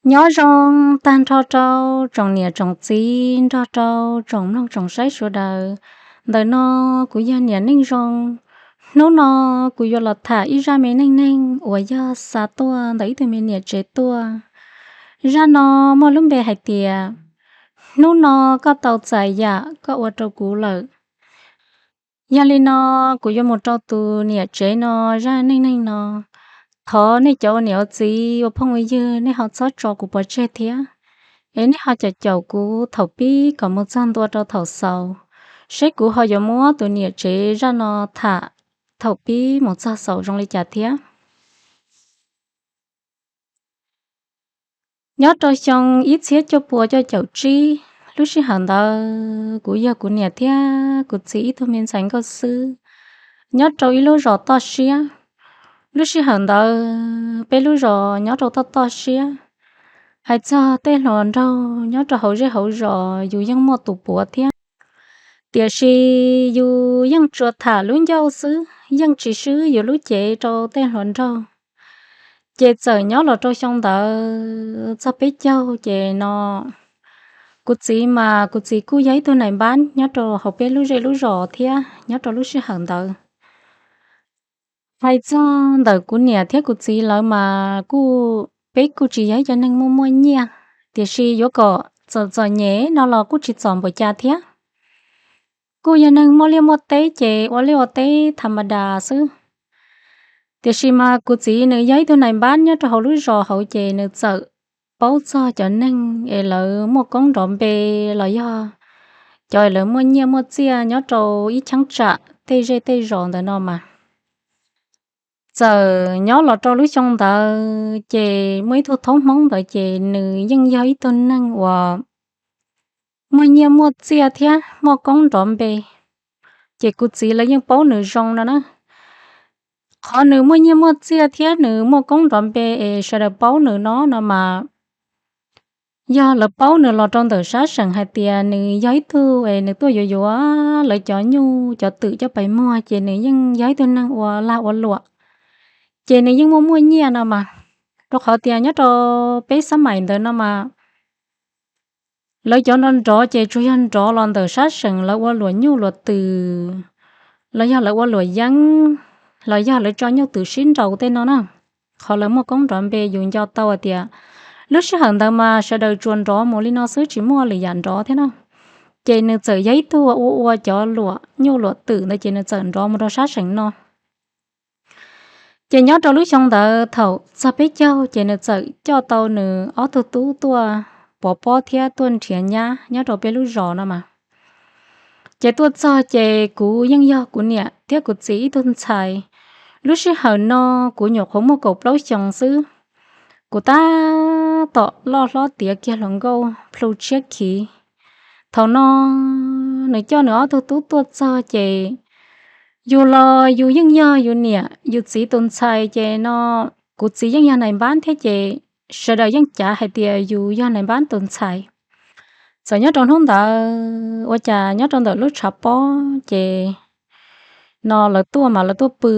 Nyob zoo tag nrho rau tsoom niam tsoom txiv nrog rau tsoom mloog tsoom saib sawv daws. Ntawm no kuv yog Niam Neej Zoo. Hnub no kuv yuav los tham ib zaj me neej neeg uas yog xa tuaj ntawm ib tug me niam tsev tuaj. Zaj no muaj lub npe hais tias: Hnub no koj tau txais yam koj ua rau kuv lawm. Yog li no, kuv yuav mus rau tus niam tsev no zaj neej neeg no. Thov nej cov ua niam ua txiv ua phooj ua ywg nej ho txhob tso kuv pov tseg thiab, es nej ho caum caum kuv thaum pib kom mus txog ntua rau thaum xaus, seb kuv ho yuav muab tus niam tsev zaj no tham thaum pib mus txog xaus zoo li cas thiab. Nyob rau xyoo ib txhiab cuaj pua cuaj caum tsib, lub sij hawm ntawd kuv yog kuv niam thiab kuv txiv ib tug me ntxhais nkauj xwb, nyob rau ib lub zos toj siab. Lub sij hawm ntawd peb lub zos nyob rau toj toj siab, hais txog tej hluas nraug nyob rau hauv zej hauv zos yus yeej muaj tus puav thiab, tiam sis yus yeej tsuas tham lub ncauj xwb, yeej tsis swb yus lub cev rau tej hluas nraug. Ces txawm nyob los rau xyoo ntawd txog peb caug ces no, kuv txiv mas kuv txiv kuj yog ib tug nais npab nyob rau hauv peb lub zej lub zos thiab nyob rau lub sij hawm ntawd. Hais txog ntawm kuv niam thiab kuv txiv lawv mas kuj, peb kuj tsis yog ib co neeg muaj muaj nyiaj, tiam sis yuav kom txom txom nyem no los kuj tsis txom npaum cas thiab. Kuj yog neeg muaj liaj muaj teb ces ua liaj ua teb tham ma das xwb. Tiam sis mas kuv txiv nws yog ib tug nais npab nyob rau hauv lub zos hauv ces nws txawm paub txog cov neeg es lawv muaj koob nrov npe los yog cov lawv muaj nyiaj muaj txiaj nyob rau ib cheeb tsam tej zej tej zos ntawm no mas. Txawm nyob los rau lub xyoo ntawd ces muaj ib tug thaub Hmoob ntawd ces nws yeej yog ib tug neeg uas muaj nyiaj muaj txiaj thiab muaj koob nrov npe, ces kuv txiv lawv yeej paub nws zoo no na. Qhov nws muaj nyiaj muaj txiaj thiab nws muaj koob nrov npe es sawv daws paub nws no no mas, yog lawv paub nws los rau ntawm sab seem hais tias nws yog ib tug es nws tuaj yuav yuav lawv cov nyuj cov twm coj pais muag ces nws yeej yog ib tug neeg ua lag ua luam, ces nws yeej muaj muaj nyiaj no mas. Rau qhov tias nyob rau peb xab maim ntawd no mas, lawv cov nrov nrov ces tsuas yog nrov los ntawm sab seem lawv ua luam nyuj luam twm, los yog lawv ua luam yeeb, los yog lawv tso nyuj twm sib nraus tej no na. Qhov lawv muaj koob nrov npe yus nco tau hais tias lub sij hawm ntawd mas sawv daws tsuas nrov mus li no xwb tsis muaj lwm yam nrov thiab na. Ces nws txawm yog ib tug ua ua cov luam nyuj luam twm ntawd ces nws txawm nrov mus rau sab seem no. Ces nyob rau lub xyoo ntawd thaum txog peb caug ces nws txawm coj tau nws ob tug tub tuaj pov pob thiab tuaj nrhiav nyab nyob rau peb lub zos no mas. Ces tuaj txog ces kuv yeej yog kuv niam thiab kuv txiv ib tug ntxhais. Lub sij hawm no kuv nyuam qhuav muaj kaum plaub xyoos xwb. Kuv tab tom loj hlob tiav kiag hluas nkauj plhu tshiab khiv. Thaum no nws coj nws ob tug tub tuaj txog ces yus los yus yeej yog yus niam yus txiv tus ntxhais ces no, kuv txiv yeej yog nais npab thiab ces sawv daws yeej cav hais tias yus yog nais npab tus ntxhais. Txawm nyob rau hnub ntawd ua cas nyob rau ntawm lub tshav pob ces no lawv tuaj mas lawv tuaj pw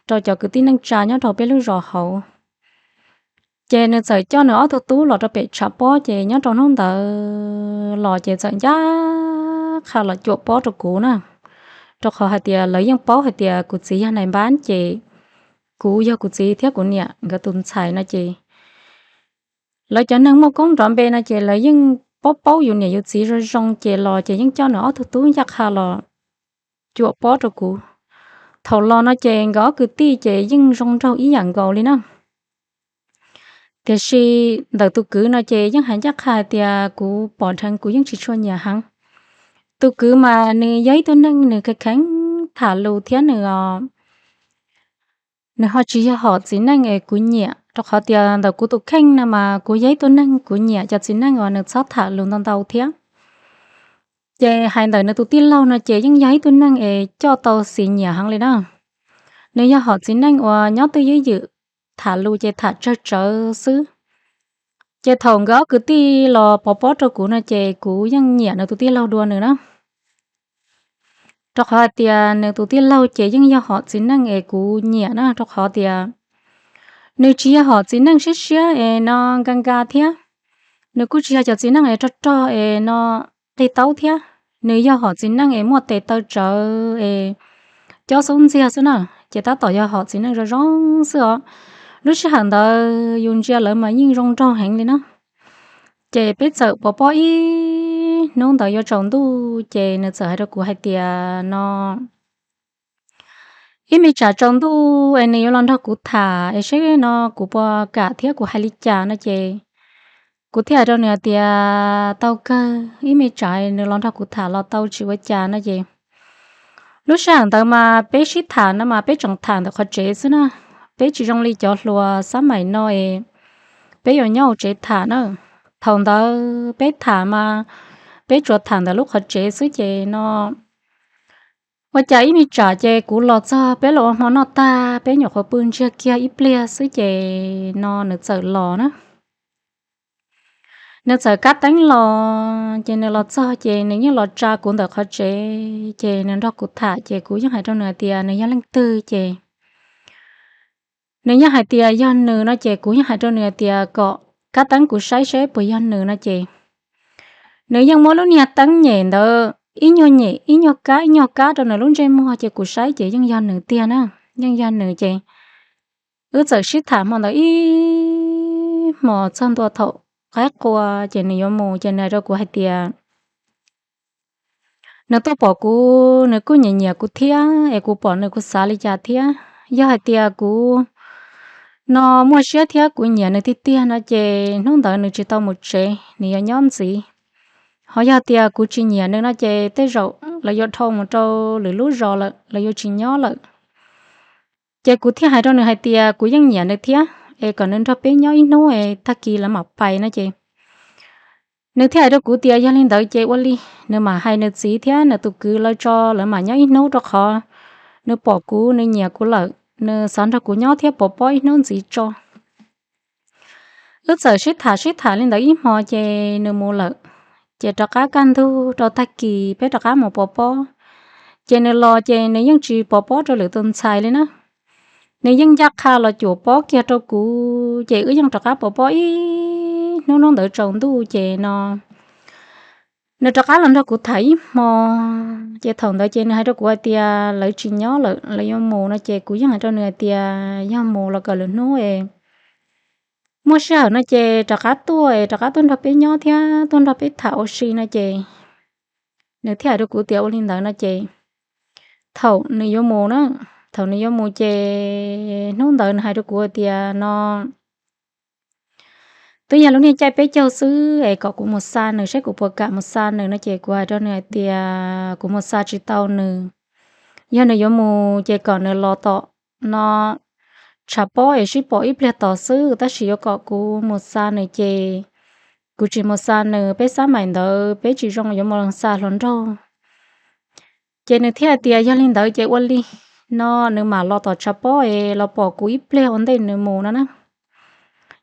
rau cov kwv tij neej tsa nyob rau peb lub zos hauv. Ces nws txawm coj nws ob tug tub los rau pem tshav pob ces nyob rau hnub ntawd los ces txawm ncaj qha los cuam pob rau kuv na. Rau qhov hais tias lawv yeej paub hais tias kuv txiv yog nais npab ces kuv yog kuv txiv thiab kuv niam nkawd tus ntxhais no ces lawv cov neeg muaj koob nrov npe no ces lawv yeej paub paub yus niam yus txiv zoo zoo ces los ces yeej coj nws ob tug tub ncaj qha los cuam pob rau kuv. Thaum los no ces nkawd ob kwv tij ces yeej zoo nraug ib yam nkaus li na. Tiam sis ntawm tus kwv no ces yeej hais ncaj qha hais tias kuv pom dheev kuv yeej tsis tshua nyiam heev. Tus kwv mas nws yog ib tug neeg nws kheev kheev tham lus thiab nws nws ho tsis yog hom txiv neej es kuv nyiam, rau qhov tias ntawm kuv tus kheej no mas kuv yog ib tug neeg kuv nyiam cov txiv neej uas nws txhob tham lus ntau ntau thiab. Ces hais ntawm nws tus tij laug no ces yeej yog ib tug neeg es coj tau xis nyiam heev li na. Nws yog hom txiv neej uas nyob twj ywm, tham lus ces tham tsawg tsawv xwb. Ces thaum nkawd ob kwv tij los pov pob rau kuv no ces kuv yeej nyiam nws tus tij laug dua nws na. Rau qhov hais tias nws tus tij laug ces yeej yog hom txiv neej es kuv nyiam na, rau qhov tias Nws tsis yog hom txiv neej siab siab es no nka nka thiab, nws kuj tsis yog cov txiv neej es rog rog es no qig taub thiab. Nws yog hom txiv neej es muaj tes taw tsawv es cob xub ntxiag xwb na, ces tab tom yog hom txiv neej zoo zoo xwb os. Lub sij hawm ntawd yus ntsia lawv mas yeej zoo nraug heev li na. Ces peb txawm pov pob ib hnub ntawd yuav tsaus ntuj ces nws txawm hais rau kuv hais tias no ib me tsam tsaus ntuj es nws yuav los nrog kuv tham es seb no kuv puas kam thiab kuv hais li cas no ces kuv thiaj hais rau nws hais tias tau kawg, ib me tsam nws los nrog kuv tham los tau tsis ua cas no ces lub sij hawm ntawd mas peb sib tham no mas peb tseem tham ntawm qhov tsev xwb na. Peb tsis zoo li cov hluas xab maim no es peb yuav nyob hauv tsev tham na. Thaum ntawd peb tham mas peb tsuas tham ntawm lub qhov tsev xwb ces no ua cas ib me tsam ces kuv los txog peb los ua hmo noj tag peb nyuam qhuav pw ntsiag kiag ib pliag xwb ces no nws txawm los na. Nws txawm kab teeb los ces nws los txog ces nws yeej los tsa kuv ntawm qhov tsev ces nws nrog kuv tham ces kuv yeej hais rau nws hais tias nws yog leej twg ces nws yeej hais tias yog nws no ces kuv yeej hais rau nws hais tias kom kab teeb kuv saib seb puas yog nws no ces nws yeej muab lub niag teeb nyem ntawd ib nyuag nyem ib nyuag kab ib nyuag kab rau nws lub ntsej muag ces kuv saib ces yeej yog nws tiag na, yeej yog nws ces wb txawm sib tham hmo ntawd ib hmos txog ntua thaum qaib qua ces nws yuav mus ces nws hais rau kuv hais tias nws tuaj pom kuv nws kuj nyiam nyiam kuv thiab es kuv pom nws kuv xav li cas thiab. Yog hais tias kuv no muaj siab thiab kuv nyiam nws tiag tiag no ces hnub ntawd nws tsis tau mus tsev, nws yuav nyob ntxiv. Ho yog tias kuv tsis nyiam nws no ces tej zaum lawv yuav dhau mus rau lwm lub zos lawm, lawv yuav tsis nyob lawm. Ces kuv thiaj hais rau nws hais tias kuv yeej nyiam nws thiab es kom nws nrog peb nyob ib hnub es tag kis lawv mam pais no ces nws thiaj hais rau kuv tias yog li ntawd ces ua li, nws mam hais nws txiv thiab nws tus kwv lawv tso lawv mam nyob ib hnub rau qhov nws pom kuv nws nyiam kuv lawm, nws xav nrog kuv nyob thiab pov pob ib hnub ntxiv tso. Wb txawm sib tham sib tham li ntawd ib hmo ces nws mus lawm. Ces rov qab kaj ntug rau tag kis peb rov qab mus pov pob. Ces nws los ces nws yeej tsis pov pob rau lwm tus ntxhais li na. Nws yeej ncaj qha los cuam pob kiag rau kuv ces wb yeej rov qab pov pob ib hnub, hnub ntawd tsaus ntuj ces no nws rov qab los nrog kuv tham ib hmo. Ces thaum ntawd ces nws hais rau kuv hais tias lawv tsis nyob lawm, lawv yuav mus no ces kuv yeej hais rau nws hais tias yog mus los kom lwm hnub es muaj sij hawm no ces rov qab tuaj es rov qab tuaj nrog peb nyob thiab tuaj nrog peb tham ua si no ces nws thiaj hais rau kuv tias ua li ntawd no ces thaum nws yuav mus na, thaum nws yuav mus ces hnub ntawd nws hais rau kuv tias no twb yog lub niag caij peb caug xwb es kom kuv mus xa nws saib kuv puas kam mus xa nws no ces kuv hais rau nws hais tias kuv mus xa tsis tau nws. Yog nws yuav mus ces kom nws los tom no tshav pob es sib pom ib pliag tos xwb, tab sis yuav kom kuv mus xa nws ces kuv tsis mus xa nws, peb xab maim ntawd peb tsis zoo yuav mus xa hluas nraug. Ces nws thiaj tias yog li ntawd ces ua li no nws mam los tom tshav pob es los pom kuv ib pliag ua ntej nws mus no na.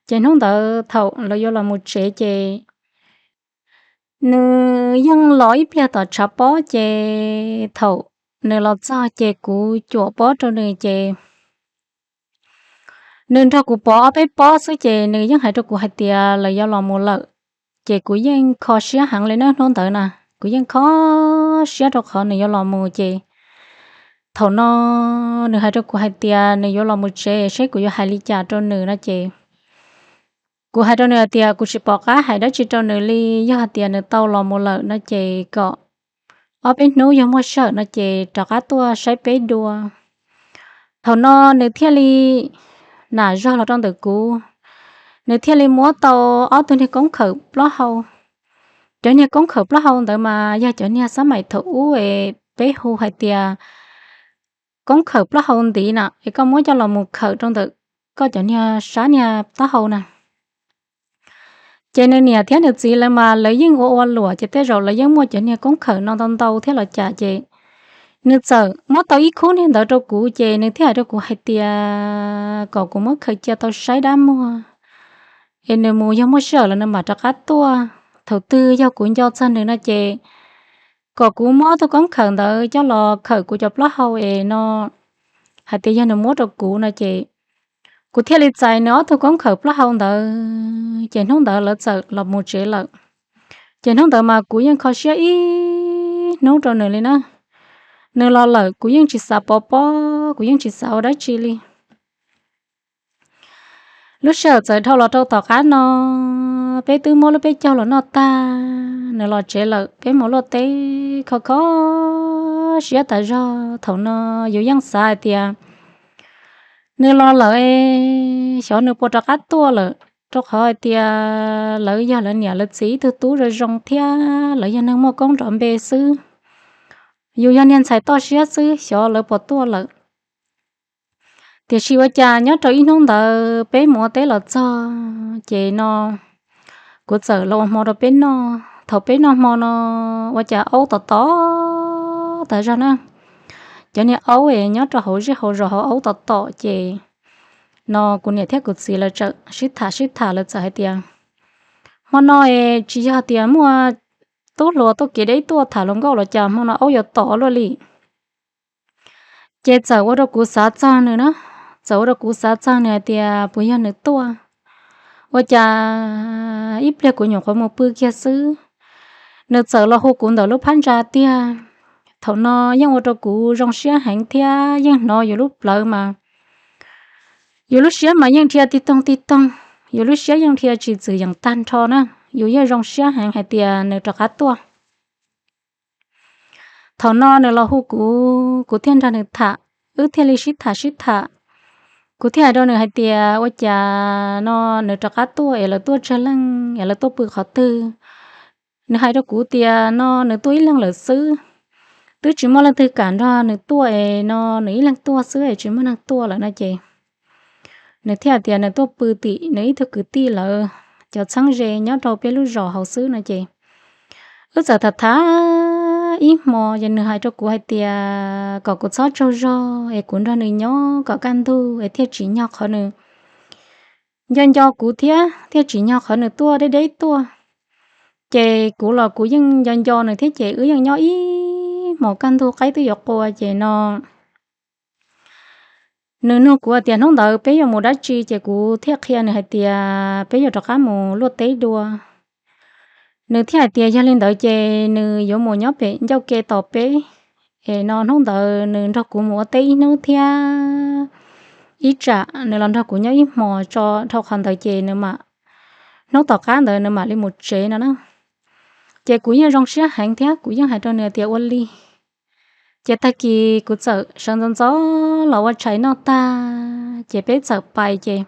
Ces hnub ntawd thaum lawv yuav los mus tsev ces nws yeej los ib pliag tom tshav pob ces thaum nws los txog ces kuv cuam pob rau nws ces nws nrog kuv pov ob peb pob xwb ces nws yeej hais rau kuv hais tias lawv yuav los mus lawm. Ces kuv yeej kho siab heev li na hnub ntawd na, kuv yeej kho siab rau qhov nws yuav los mus ces thaum no nws hais rau kuv hais tias nws yuav los mus tsev saib kuv yuav hais li cas rau nws no ces kuv hais rau nws hais tias kuv tsis pom qab hais dab tsi rau nws li, yog hais tias nws tau los mus lawm no ces kom ob peb hnub yog muaj sij hawm no ces rov qab tuaj saib peb dua. Thaum no nws thiaj li nam zog los rau ntawm kuv, nws thiaj li muab tau ob tug niag koob khawm plaub hau. Cov niag koob khawm plaub hau ntawd mas yog cov niag xab maim thaum ub es peb hu hais tias koob khawm plaub hau ntiv na, es koj muab coj los mus khawm rau ntawm koj cov niag sab niag taub hau na. Ces nws niam thiab nws txiv lawv mas lawv yeej ua ua luam ces tej zaum lawv yeej muaj cov niag koob khawm no ntau ntau thiab los cas ces nws txawm muab tau ib khub niag ntawd rau kuv ces nws thiaj hais rau kuv hais tias kom kuv muab khaws cia tau saib dab muag es nws mus yog muaj sij hawm los nws mam rov qab tuaj. Thaum twg yog kuv nco txog nws no ces kom kuv muab tug koob khawm ntawd coj los khawm kuv cov plaub hau es no hais tias yog nws muab rau kuv no ces Kuv thiaj li txais nws ob tug koob khawm plaub hau ntawd ces hnub ntawd lawv txawm los mus tsev lawm. Ces hnub ntawd mas kuv yeej kho siab ib hnub rau nws li na. Nws los lawm kuv yeej tsis xav pov pob, kuv yeej tsis xav ua dab tsi li. Lub sij hawm txawm dhau los rau tom qab no, peb twb muab lub peb caug los noj tag, nws los tsev lawm, peb mus luaj teb kho kho siab tas zog. Thaum no yus yeej xav hais tias nws los lawm, xyov nws puas rov qab tuaj lawm, rau qhov hais tias lawv yog lawv niam lawv txiv ib tug tub zoo zoo thiab lawv yog neeg muaj koob nrov npe xwb. Yus yog niag ntxhais toj siab xwb, xyov lawv puas tuaj lawm. Tiam sis ua cas nyob rau ib hnub ntawd peb mus ua teb los txog ces no kuv txawm los ua hmo rau peb noj. Thaum peb noj hmo no ua cas aub tom tom tas zog na. Cov niag aub es nyob rau hauv zej hauv zos hauv aub tom tom ces no kuv niam thiab kuv txiv lawv txawm sib tham sib tham, lawv txawm hais tias hmo no es tsis yog tias muaj tub hluas tuaj kev deb tuaj tham hluas nkauj los cas hmo no aub yuav tom luaj li. Ces txawm ua rau kuv xav txog nws na, txawm ua rau kuv xav txog nws hais tias puas yog nws tuaj. Ua cas ib pliag kuv nyuam qhuav mus pw kiag xwb, nws txawm los hu kuv ntawm lub phab ntsa tiag. Thaum no yeej ua rau kuv zoo siab heev thiab yeej hnov yus lub plawv mas yus lub siab mas yeej dhia tig toog tig toog, yus lub siab yeej dhia tsis txwm yeem tag nrho na. Yus yeej zoo siab heev hais tias nws rov qab tuaj. Thaum no nws los hu kuv, kuv thiaj nrog nws tham, wb thiaj li sib tham sib tham. Kuv thiaj hais rau nws hais tias ua cas no nws rov qab tuaj es lawv tuaj tsawg leej es lawv tuaj pw qhov twg. Nws hais rau kuv tias no nws tuaj ib leeg lawm xwb, twb tsis muaj leej twg kam nrog nws tuaj es no nws ib leeg tuaj xwb es tsis muaj neeg tuaj lawm no ces nws thiaj tias nws tuaj pw tim nws ib tug kwv tij lawv cov txheeb ze nyob rau peb lub zos hauv xwb no ces wb txawm tham tham ib hmo ces nws hais rau kuv hais tias kom kuv txhob tsaug zog es kuv nrog nws nyob kom kaj ntug es thiaj tsim nyog qhov nws nco nco kuv thiab thiaj tsim nyog qhov nws tuaj deb deb tuaj. Ces kuv los kuv yeej nco nco nws thiab ces wb yeej nyob ib hmos kaj ntug qaib twb yuav qua ces no nws nug kuv tias hnub ntawd peb yuav mus dab tsi ces kuv thiaj qhia nws hais tias peb yuav rov qab mus luaj teb dua. Nws thiaj hais tias yog li ntawd ces nws yuav mus nyob pem ncauj ke tos peb, es no hnub ntawd nws nrog kuv mus ua teb ib hnub thiab ib tsam nws los nrog kuv nyob ib hmos tso dhau qhov ntawd ces nws mam, hnub tom qab ntawd nws mam li mus tsev no na. Ces kuv yeej zoo siab heev thiab kuv yeej hais rau nws tias ua li. Ces tag kis kuv txawm sawv ntxov ntxov los ua tshais noj tag ces peb txawm pais ces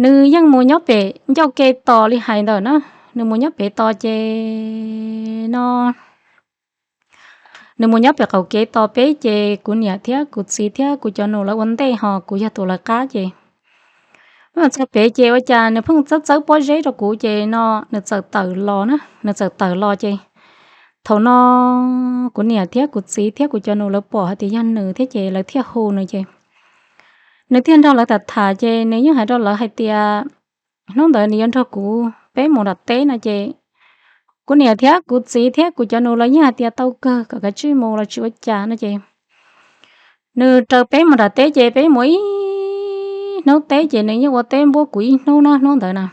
nws yeej mus nyob pem ncauj ke tos li hais ntawd na. Nws mus nyob pem tos ces no nws mus nyob pem qaum kev tos peb ces kuv niam thiab kuv txiv thiab kuv cov nus lawv ua ntej ho kuv yog tus lawv qab ces txog pem ces ua cas nws pheej txawb txawb pob zeb rau kuv ces no nws txawm tawm los na, nws txawm tawm los ces thaum no kuv niam thiab kuv txiv thiab kuv cov nus lawv pom hais tias yog nws thiab ces lawv thiaj hu nws ces nws thiaj nrog lawv tham tham ces nws yeej hais rau lawv hais tias hnub ntawd nws yuav nrog kuv peb mus nram teb no ces kuv niam thiab kuv txiv thiab kuv cov nus lawv yeej hais tias tau kawg kom kav tsij mus los tsis ua cas no ces nws raws peb mus nram teb ces peb mus ib hnub teb ces nws yeej ua teb npuab kuv ib hnub na hnub ntawd na.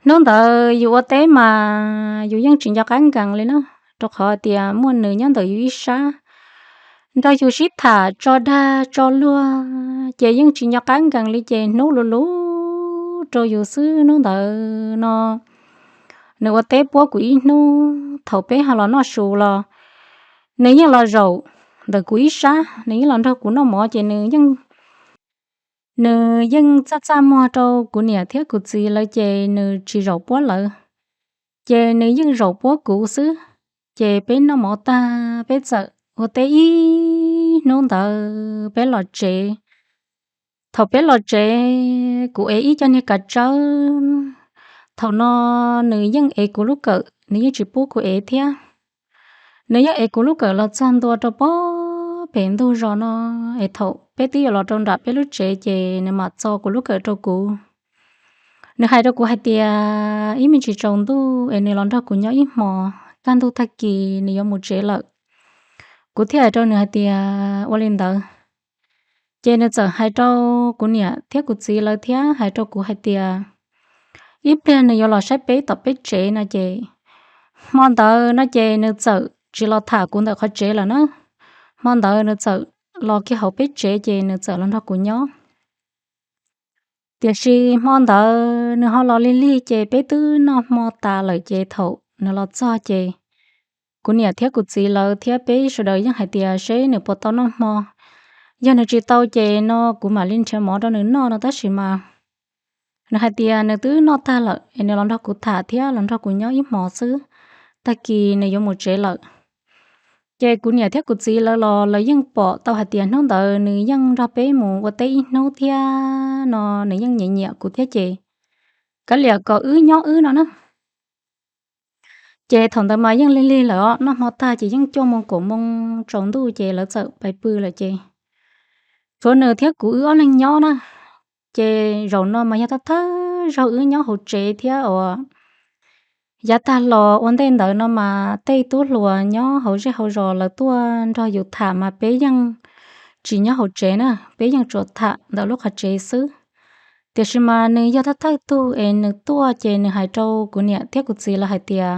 Hnub ntawd yus ua teb mas yus yeej tsis nco qab nkees li na, rau qhov tias muaj nws nyob ntawm yus ib sab nrog yus sib tham tso dag tso luag ces yeej tsis nco qab nkees li ces hnub luv luv rau yus xwb hnub ntawd no. Nws ua teb puab kuv ib hnub, thaum peb ho los noj su los nws yeej los zaum ntawm kuv ib sab, nws yeej los nrog kuv noj mov ces nws yeej, nws yeej txaj txaj muag rau kuv niam thiab kuv txiv lawv ces nws tsis zaum puab lawv, ces nws yeej zaum puab kuv xwb. Ces peb noj mov tag peb txawm ua teb ib hnub ntawd peb los tsev. Thaum peb los tsev kuv ev ib co niag kav tsawb, thaum no nws yeej ev kuv lub kawm nws yeej tsis pub kuv ev thiab. Nws yeej ev kuv lub kawm los txog ntua rau pob pem ntug zos no, es thaum peb twb yuav los rau nram peb lub tsev ces nws mam txo kuv lub kawm rau kuv. Nws hais rau kuv hais tias ib me ntsis tsaus ntuj es nws los nrog kuv nyob ib hmos, kaj ntug tag kis nws yuav mus tsev lawm. Kuv thiaj hais rau nws hais tias ua li ntawd Ces nws txawm hais rau kuv niam thiab kuv txiv lawv thiab hais rau kuv hais tias ib pliag nws yuav los saib peb tom peb tsev no ces hmo ntawd no ces nws txawm tsis los tham kuv ntawm qhov tsev lawm na. Hmo ntawd nws txawm los kiag hauv peb tsev ces nws txawm los nrog kuv nyob. Tiam sis hmo ntawd nws ho los lig lig ces peb twb noj hmo tas lawm ces thaum nws los txog ces kuv niam thiab kuv txiv lawv thiab peb sawv daws yeej hais tias seb nws puas tau noj hmo. Yog nws tsis tau ces no kuv mam li nrhiav mov rau nws noj no tab sis mas nws hais tias nws twb noj tag lawm es nws los nrog kuv tham thiab los nrog kuv nyob ib hmos xwb, tag kis nws yuav mus tsev lawm. Ces kuv niam thiab kuv txiv lawv los lawv yeej pom tau hais tias hnub ntawd nws yeej nrog peb mus ua teb ib hnub thiab no nws yeej nyiam nyiam kuv thiab ces kav liam kom wb nyob wb no na. Ces thaum ntawd mas yeej lig lig lawm os, noj hmo tag ces yeej cuaj moo kaum moo tsaus ntuj ces lawv txawm pais pw lawm ces tshuav nws thiab kuv wb ob leeg nyob na. Ces zaum no mas yog thawj thawj zaug wb nyob hauv tsev thiab uas yav tag los ua ntej ntawd no mas tej tub hluas nyob hauv zej hauv zos lawv tuaj nrog yus tham mas peb yeej tsis nyob hauv tsev na, peb yeej tsuas tham ntawm lub qhov tsev xwb. Tiam sis mas nws yog thawj thawj tug es nws tuaj ces nws hais rau kuv niam thiab kuv txiv lawv hais tias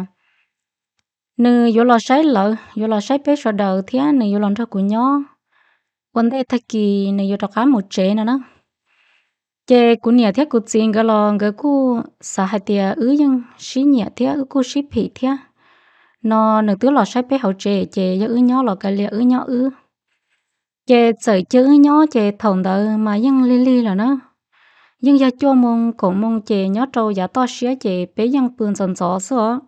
nws yuav los saib lawv, yuav los saib peb sawv daws thiab nws yuav los nrog kuv nyob ua ntej tag kis nws yuav rov qab mus tsev no na. Ces kuv niam thiab kuv txiv nkawd los nkawd kuj xav hais tias wb yeej sib nyiam thiab wb kuj sib phim thiab no, nws twb los saib peb hauv tsev ces yog wb nyob los kav liam wb nyob wb. Ces txawm cia wb nyob ces thaum ntawd mas yeej lig lig lawm na. Yeej yog cuaj moo kaum moo ces nyob rau yav toj siab ces peb yeej pw ntxov ntxov xwb os.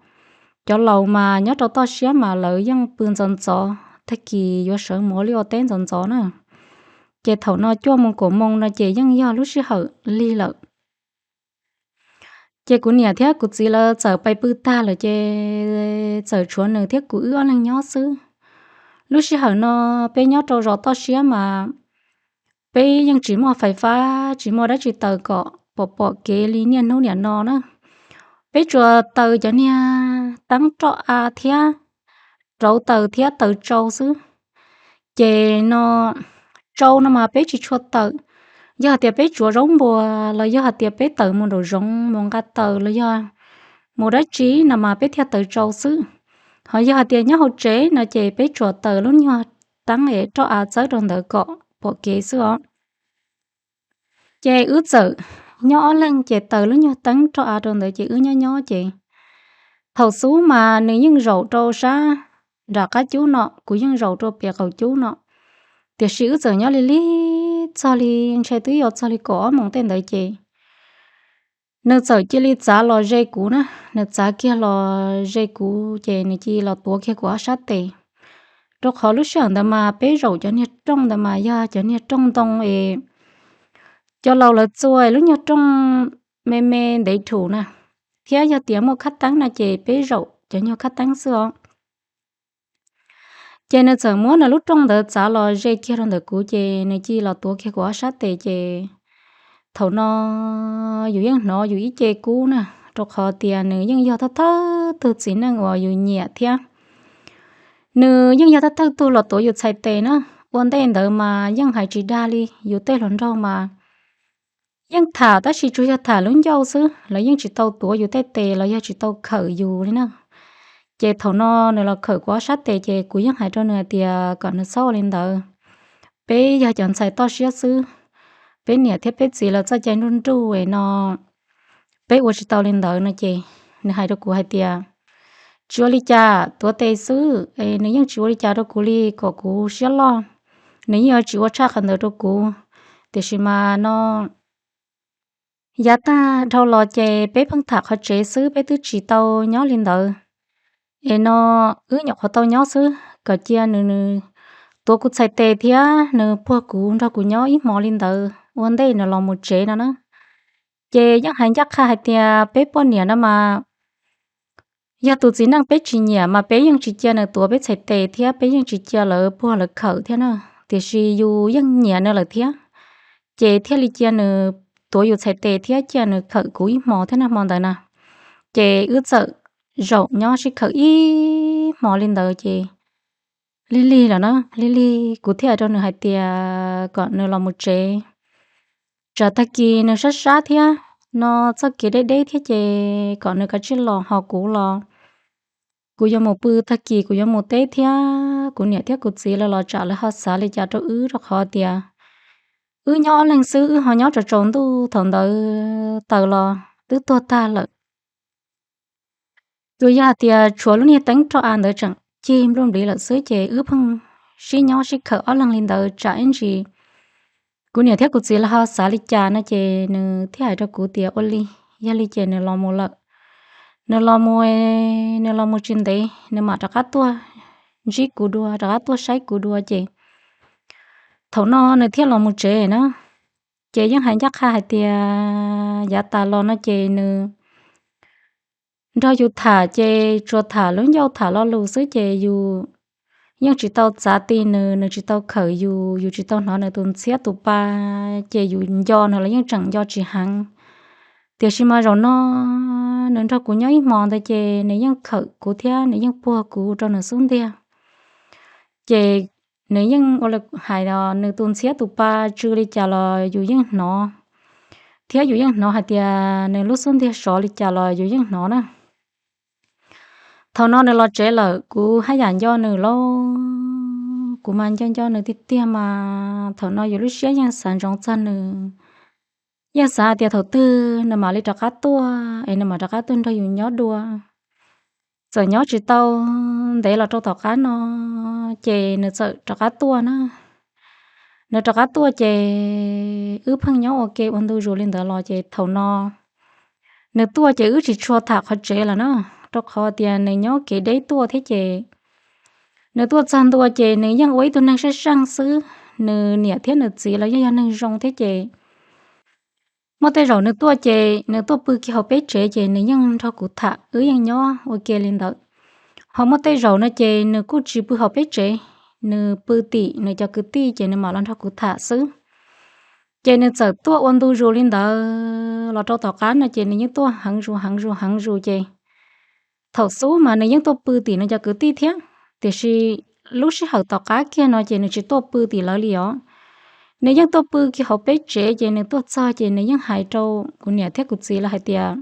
Cov laus mas nyob rau toj siab mas lawv yeej pw ntxov ntxov, tag kis yuav sawv mus ua liaj ua teb ntxov ntxov na. Ces thaum no cuaj moo kaum moo no ces yeej yog lub sij hawm lig lawm. Ces kuv niam thiab kuv txiv lawv txawm pais pw tag lawm ces txawm tshuav nws thiab kuv wb ob leeg nyob xwb. Lub sij hawm no peb nyob rau zos toj siab mas peb yeej tsis muaj fais fab, tsis muaj dab tsi taws kom pom pom kev li niaj hnub niam no na. Peb tsuas taws cov niag teeb roj av thiab rauv taws thiab taws tsau xwb. Ces no tsau no mas peb tsis tshua tawm. Yog hais tias peb tsuav zaub npua los yog hais tias peb tawm mus nraum zoov mus nqa taws los yog mus dab tsi no mas peb thiaj tawm tsau xwb. Ho yog hais tias nyob hauv tsev no ces peb tsuas taws lub nyuag teeb es roj av txawb rau ntawd kom pom kev xwb os. Ces wb txawm nyob ob leeg ces taws lub nyuag teeb roj av rau ntawd ces wb nyob nyob ces thaum xub mas nws yeej zaum rau sab nram qab cub no, kuv yeej zaum rau pem qaum cub no. Tiam sis wb txawm nyob li li txog li ntshe twb yuav txog li kaum ob moos tej ntawd ces nws txawm cia li txav los ze kuv na. Nws txav kiag los ze kuv ces nws cia li los tuav kiag kuv ob sab tes. Rau qhov lub sij hawm ntawd mas peb zaum cov niag rooj ntawd mas yog cov niag rooj ntoo es cov laus lawv txua lub nyuag rooj me me ntev dhum na, thiab yog tias muaj khab teeb no ces peb zaum cov nyuag khab teeb xwb os. Ces nws txawm muab nws lub rooj ntawd txav los ze kiag rau ntawm kuv ces nws cia li los tuav kiag kuv ob sab tes ces thaum no yus yeej hnov yus ib ce kub na, rau qhov tias nws yeej yog thawj thawj tug txiv neej uas yus nyiam thiab. Nws yeej yog thawj thawj tug los tuav yus txhais tes na. Ua ntej ntawd mas yeej hais tsis dag li, yus tej hluas nraug mas yeej tham tab sis tsuas yog tham lub ncauj xwb, lawv yeej tsis tau tuav yus tej tes los yog tsis tau khawm yus li na. Ces thaum no nws los khawm kuv ob sab tes ces kuv yeej hais rau nws hais tias kom nws txhob ua li ntawd. Peb yog cov ntxhais toj siab xwb, peb niam thiab peb txiv lawv txoj cai nruj nruj no, peb ua tsis tau li ntawd no ces nws hais rau kuv hais tias tsis ua li cas, tuav tes xwb es nws yeej tsis ua li cas rau kuv li, kom kuv siab loj, nws yeej yuav tsis ua tshaj qhov ntawd rau kuv. Tiam sis mas no yav tag dhau los ces peb pheej tham qhov tsev xwb, peb twb tsis tau nyob li ntawd. Es no wb nyuam qhuav tau nyob xwb, kom cia nws, nws tuav kuv txhais tes thiab nws puag kuv nrog kuv nyob ib hmo li ntawd ua ntej nws los mus tsev no na. Ces yeej hais ncaj qha hais tias peb poj niam no mas yog tus txiv neej peb tsis nyiam mas peb yeej tsis cia nws tuav peb txhais tes thiab peb yeej tsis cia lawv puag lawv khawm thiab na. Tiam sis yus yeej nyiam nws lawm thiab, ces thiaj li cia nws tuav yus txhais tes thiab cia nws khawm kuv ib hmo thiab na hmo ntawd na. Ces wb txawm zaum nyob sib khawm ib hmo li ntawd ces lig lig lawm na, lig lig kuv thiaj hais rau nws hais tias kom nws los mus tsev, tsam tag kis nws sab sab thiab no, txoj kev deb deb thiab ces kom nws kav tsij los ho kuv los kuv yuav mus pw tag kis kuv yuav mus teb thiab kuv niam thiab kuv txiv lawv los tsam lawv ho xav li cas rau wb, rau qhov tias wb nyob ob leeg xwb, wb ho nyob tsaus tsaus ntuj, thaum ntawd taws los twb tuag tag lawm. Tsuas yog hais tias tshuav lub niag teeb roj av ntawd tseem cig npluj npliv lawm xwb ces wb pheej sib nyob sib khawm ob leeg li ntawd tsam ib ntsis kuv niam thiab kuv txiv lawv ho xav li cas no ces nws thiaj hais rau kuv tias ua li, yog li ces nws los mus lawm. Nws los mus, nws los mus tsis ntev nws mam rov qab tuaj ntsib kuv dua, rov qab tuaj saib kuv dua ces thaum no nws thiaj los mus tsev na. Ces yeej hais ncaj qha hais tias yav tas los no ces nws nrog yus tham ces tsuas tham lub ncauj tham lo lus xwb ces yus yeej tsis tau txav ti nws, nws tsis tau khawm yus, yus tsis tau hnov nws tus ntxhiab tus pa, ces yus nco nws los yeej tseem nco tsis heev. Tiam sis mas zaum no nws nrog kuv nyob ib hmos ntawd ces nws yeej khawm kuv thiab nws yeej puag kuv rau nws xub ntiag. Ces nws yeej ua li hais os, nws tus ntxhiab tus pa tsw li cas los yus yeej hnov, thiab yus yeej hnov hais tias nws lub xub ntiag sov li cas los yus yeej hnov na. Thaum no nws los tsev lawm kuv haj yam nco nws lauj, kuv mas nco nco nws tiag tiag mas thaum no yus lub siab yeej xav ntsoov txog nws, yeej xav tias thaum twg nws mam li rov qab tuaj es nws mam rov qab tuaj nrog yus nyob dua. Txawm nyob tsis tau ntev los rau tom qab no ces nws txawm rov qab tuaj na. Nws rov qab tuaj ces wb pheej nyob ua ke ua ntu zus li ntawd los ces thaum no nws tuaj ces wb tsis tshua tham qhov tsev lawm na, rau qhov tias nws nyob kev deb tuaj thiab ces nws tuaj txog ntua ces nws yeej ua ib tug neeg sab seej xwb. Nws niam thiab nws txiv los yeej yog neeg zoo thiab ces muaj tej zaum nws tuaj ces nws tuaj pw kiag hauv peb tsev ces nws yeej nrog kuv tham, wb yeej nyob ua ke li ntawd. Ho muaj tej zaum no ces nws kuj tsis pw hauv peb tsev, nws pw tim nws cov kwv tij ces nws mam los nrog kuv tham xwb. Ces nws txawm tuaj ua ntu zus li ntawd los rau tom qab no ces nws yeej tuaj heev zus heev zus heev zus ces thaum xub mas nws yeej tuaj pw tim nws cov kwv tij thiab, tiam sis lub sij hawm tom qab kiag no ces nws tsis tuaj pw tim lawv li os. Nws yeej tuaj pw kiag hauv peb tsev ces nws tuaj txog ces nws yeej hais rau kuv niam thiab kuv txiv lawv hais tias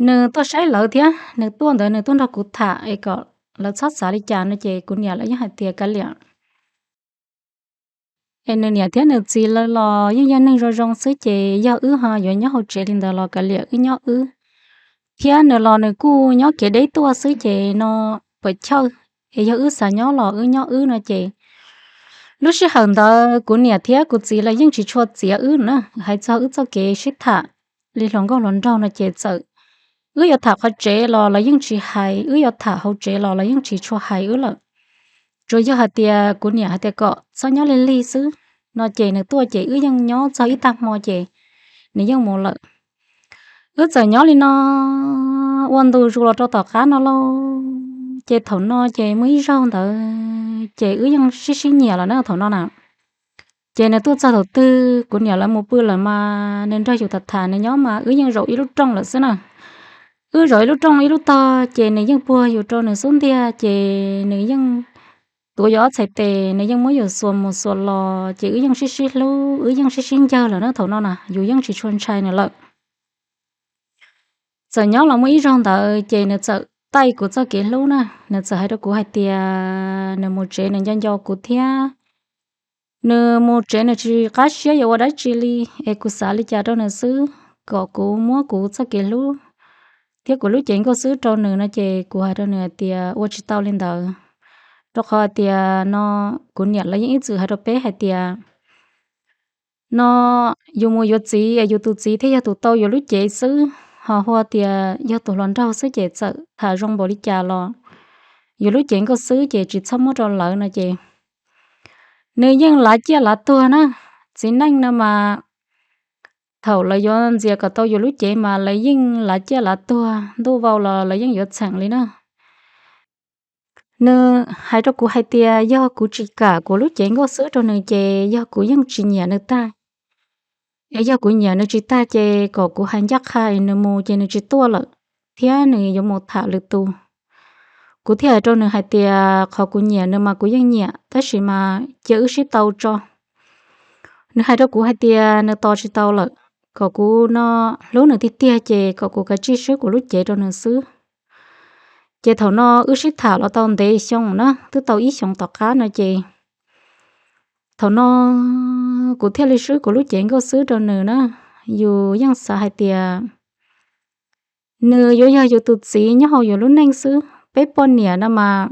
nws tuaj saib lawv thiab nws tuaj ntawd nws tuaj nrog kuv tham es kom lawv txhob xav li cas no ces kuv niam lawv yeej hais tias kav liam. Es nws niam thiab nws txiv lawv los yeej yog neeg zoo zoo xwb ces yog wb ho yuav nyob hauv tsev li ntawd los kav liam wb nyob wb. Thiab nws los nws kuj nyob kev deb tuaj xwb ces no puas chawj, es yog wb xav nyob los wb nyob wb no ces lub sij hawm ntawd kuv niam thiab kuv txiv lawv yeej tsis tshua txiav wb na, hais txog wb txoj kev sib tham li hluas nkauj hluas nraug no ces txawm wb yuav tham qhov tsev los lawv yeej tsis hais, wb yuav tham hauv tsev los lawv yeej tsis tshua hais wb lawm. Tsuas yog hais tias kuv niam hais tias kom txhob nyob lig lig xwb no ces nws tuaj ces wb yeej nyob txog ib tag hmo ces nws yeej mus lawm. Wb txawm nyob li no ua ntu zus los rau tom qab no lauj, ces thaum no ces muaj ib zaug ntawd ces wb yeej sib sib nyiam lawm na thaum no na. Ces nws tuaj txog thaum twg kuv niam lawv mus pw lawm mas nws nrog yus tham tham nws nyob mas wb yeej zaum ib lub rooj lawm xwb na. Wb zaum ib lub rooj ib lub tog ces nws yeej puag yus rau nws xub ntiag ces nws yeej tuav yus ob txhais tes, nws yeej muab yus xuas mus xuas los ces wb yeej sib sib hlub, wb yeej sib sib ncawg lawm na thaum no na, yus yeej tsis tshua ntshai nws lawm. Txawm nyob los muaj ib zaug ntawd ces nws txawm taij kuv txoj kev hlub na, nws txawm hais rau kuv hais tias nws mus tsev nws nco nco kuv thiab nws mus tsev nws tsis qab siab yuav ua dab tsi li, es kuv xav li cas rau nws xwb, kom kuv muab kuv txoj kev hlub thiab kuv lub cev nkauj xwb rau nws no ces kuv hais rau nws hais tias ua tsis tau li ntawd, rau qhov hais tias no kuv niam lawv yeej ib txwm hais rau peb hais tias no yus mus yuav txiv es yus tus txiv thiaj yog tus tau yus lub cev xwb, ho hu tias yog tus hluas nraug xwb ces txawm tham zoo npaum li cas los yus lub cev nkauj xwb ces tsis txhob muab rau lawv no ces nws yeej lav ciaj lav tuag na. Txiv neej no mas thaum lawv yuav ntxias kom tau yus lub cev mas lawv yeej lav ciaj lav tuag, ntuj vau los lawv yeej yuav txheem li na. Nws hais rau kuv hais tias yog kuv tsis kam kuv lub cev nkauj xwb rau nws ces yog kuv yeej tsis nyiam nws tag, es yog kuv nyiam nws tsis tag ces kom kuv hais ncaj qha es nws mus ces nws tsis tuaj lawm, thiab nws yuav mus tham lwm tus. Kuv thiaj hais rau nws hais tias qhov kuv nyiam nws mas kuv yeej nyiam, tab sis mas cia wb sib tau tso. Nws hais rau kuv hais tias nws tos tsis tau lawm, kom kuv no hlub nws tiag tiag ces kom kuv kav tsij swb kuv lub cev rau nws xwb. Ces thaum no wb sib tham los tau ntev xyoo na, twb tau ib xyoos tom qab no ces thaum no kuv thiaj li swb kuv lub cev nkauj xwb rau nws na. Yus yeej xav hais tias nws yuav yog yus tus txiv nyob hauv yus lub neej xwb. Peb poj niam no mas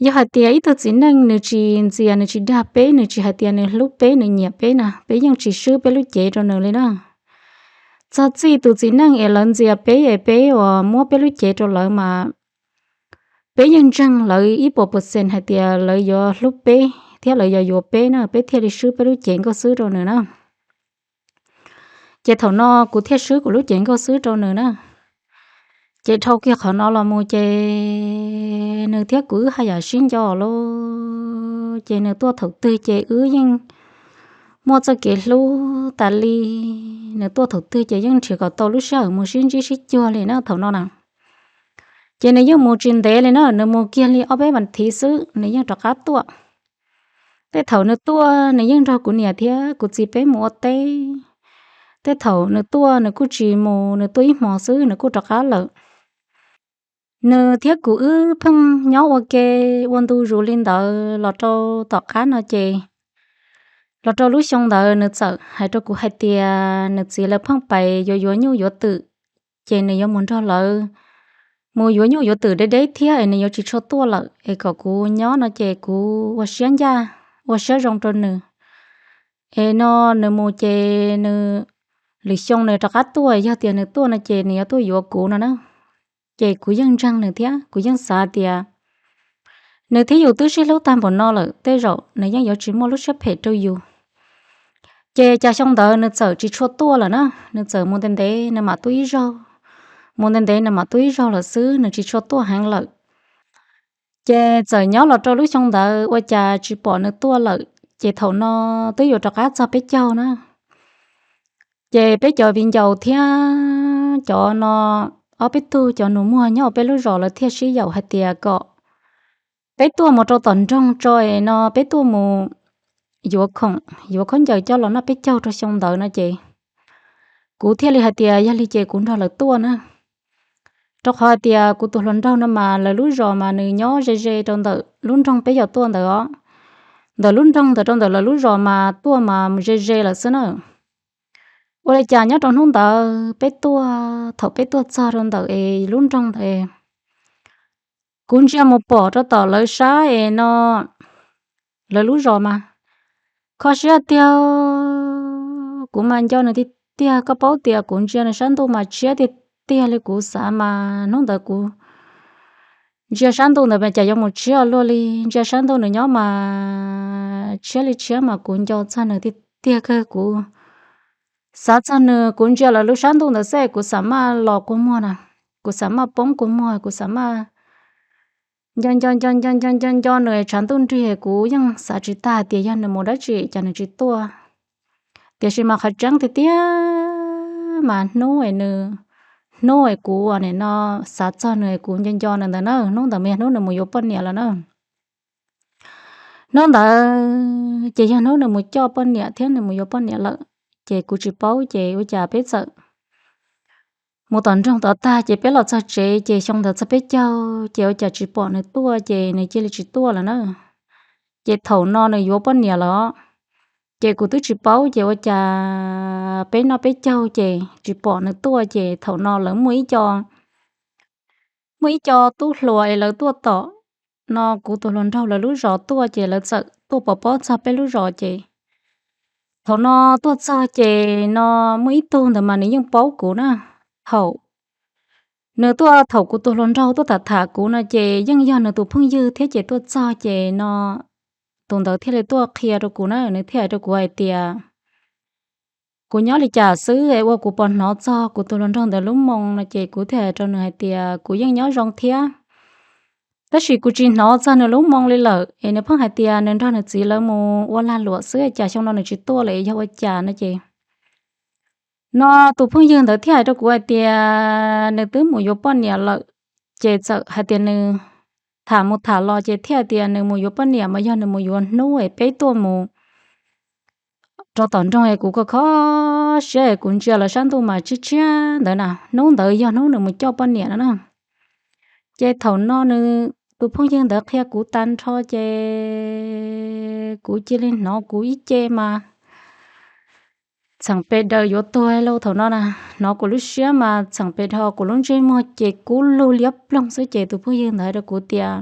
yog hais tias ib tug txiv neej nws tsis ntxias nws tsis dag peb, nws tsis hais tias nws hlub peb nws nyiam peb na, peb yeej tsis swb peb lub cev rau nws li na. Txog txij tus txiv neej es lawv ntxias peb es peb uas muab peb lub cev rau lawv mas peb yeej ntseeg lawv ib puas percent hais tias lawv yuav hlub peb thiab lawv yuav yuav peb na, peb thiaj li swb peb lub cev nkauj xwb rau nws na. Ces thaum no kuv thiaj swb kuv lub cev nkauj xwb rau nws na. Ces dhau kiag qhov no los mus ces nws thiab kuv wb haj yam sib nco lawm. Ces nws tuaj thaum twg ces wb yeej muaj txoj kev hlub tas li. Nws tuaj thaum twg ces yeej nrhiav kom tau lub sij hawm mus sib ntsib sib cuag li na thaum no na. Ces nws yeej mus tsis ntev li na, nws mus kiag li ob peb vas thiv xwb nws yeej rov qab tuaj. Tej thaum nws tuaj nws yeej nrog kuv niam thiab kuv txiv peb mus ua teb. Tej thaum nws tuaj nws kuj tsis mus, nws tuaj ib hmo xwb nws kuj rov qab lawm. Nws thiab kuv wb pheej nyob ua ke ua ntu zus li ntawd los rau tom qab no ces los rau lub xyoo ntawd nws txawm hais rau kuv hais tias nws txiv lawv pheej pais yuav yuav nyuj yuav twm, ces nws yuav mus nrog lawv mus yuav nyuj yuav twm deb deb thiab es nws yuav tsis tshua tuaj lawm es kom kuv nyob no ces kuv ua siab ncaj ua siab zoo rau nws. Es no nws mus ces nws lwm xyoo nws rov qab tuaj, yog tias nws tuaj no ces nws yuav tuaj yuav kuv no na. Ces kuv yeej ntseeg nws thiab kuv yeej xav tias nws thiab yus twb sib hlub tag npaum no lawm tej zaum nws yeej yuav tsis muaj lub siab phem rau yus. Ces cas xyoo ntawd nws txawm tsis tshua tuaj lawm na, nws txawm mus ntev ntev nws mam tuaj ib zaug, mus ntev ntev nws mam tuaj ib zaug lawm xwb, nws tsis tshua tuaj heev lawm. Ces txawm nyob los rau lub xyoo ntawd ua cas tsis pom nws tuaj lawm, ces thaum no twb yuav rov qab txog peb caug na. Ces peb cov viv ncaus thiab cov no ob peb tug cov nus muag nyob peb lub zos lawv thiaj sib yaum hais tias kom peb tuaj mus rau tom nroog tso es no peb tuaj mus yuav khoom yuav khaub ncaws coj los noj peb caug rau xyoo ntawd no ces kuv thiaj li hais tias yog li ces kuv nrog lawv tuaj na. Rau qhov hais tias kuv tus hluas nraug no mas lawv lub zos mas nws nyob ze ze rau ntawm lub nroog peb yog tuaj ntawd os. Ntawm lub nroog ntawd rau ntawm lawv lub zos mas tuaj mas ze ze lawm xwb na. Ua li cas nyob rau hnub ntawd peb tuaj, thaum peb tuaj txog rau ntawm es lub nroog ntawd, kuv ntsia mus pom rau tom lawv sab es no lawv lub zos mas kho siab tiag. Kuv mas nco nws tiag tiag, koj paub tias kuv ntsia nws sab ntuj mas tshiab tiag tiag li. Kuv xav mas hnub ntawd kuv ntsia sab ntuj ntawd mas cas yuav mus tshiab luaj li. Ntsia sab ntuj nws nyob mas tshiab li tshiab mas kuv nco txog nws tiag tiag kawg. Kuv xav txog nws, kuv ntsia lawv lub sab ntuj ntawd xwb kuv xav maj los kua muag na, kuv xav maj poob kua muag, kuv xav maj nco nco nco nco nco nco nco nws tshav ntuj nrig. Kuv yeej xav tsis tag hais tias yog nws mus dab tsi cas nws tsis tuaj. Tiam sis mas qhov tseeb tiag tiag mas hnub es nws, hnub es kuv nim no xav txog nws kuv nco nco nws ntawd na, hnub ntawd mas yog hnub nws mus yuav poj niam lawm na. Hnub ntawd ces yog hnub nws mus coj poj niam thiab nws mus yuav poj niam lawm, ces kuv tsis paub ces ua cas peb txawm mus tom nroog tod tag ces peb los txog tsev ces xyoo ntawd txog peb caug ces ua cas tsis pom nws tuaj ces nws cia li tsis tuaj lawm na. Ces thaum no nws yuav poj niam lawm, ces kuv twb tsis paub ces ua cas peb noj peb caug ces tsis pom nws tuaj ces thaum no lawv muaj ib co muaj ib co tub hluas es lawv tuaj tom no kuv tus hluas nraug lawv lub zos tuaj ces lawv txawm tuaj pov pob txog peb lub zos ces thaum no tuaj txog ces no muaj ib tug ntawd mas nws yeej paub kuv na. Thaum nws tuaj, thaum kuv tus hluas nraug tuaj tham tham kuv no ces yeej yog nws tus phooj ywg thiab ces tuaj txog ces no tus ntawd thiaj li tuaj qhia rau kuv na, nws thiaj hais rau kuv hais tias kuv nyob li cas xwb es ua kuv pom hnov txog kuv tus hluas nraug ntawd lub moo no ces kuv thiaj hais rau nws hais tias kuv yeej nyob zoo thiab, tab sis kuv tsis hnov txog nws lub moo li lawm es nws pheej hais tias nws nrog nws txiv lawv mus ua lag luam xwb cas xyoo no nws tsis tuaj lawm yog ua cas no ces no tus phooj ywg ntawd thiaj hais rau kuv hais tias nws twb mus yuav poj niam lawm. Ces txawm hais tias nws tham mus tham los ces thiaj tias nws mus yuav poj niam mas yog nws mus yuav hnub es peb tuaj mus rau tom nroog es kuv kho kho siab es kuv ntsia los sab ntuj mas tshiab tshiab ntawd na, hnub ntawd yog hnub nws mus coj poj niam no na. Ces thaum no nws tus phooj ywg ntawd qhia kuv tag nrho ces kuv cia li hnov kuv ib ce mas txheem pes daws yuav tuag lauj. Thaum no na, hnov kuv lub siab mas txheem pes daws, kuv lub ntsej muag ces kub lug liab ploog xwb ces tus phooj ywg ntawd hais rau kuv tias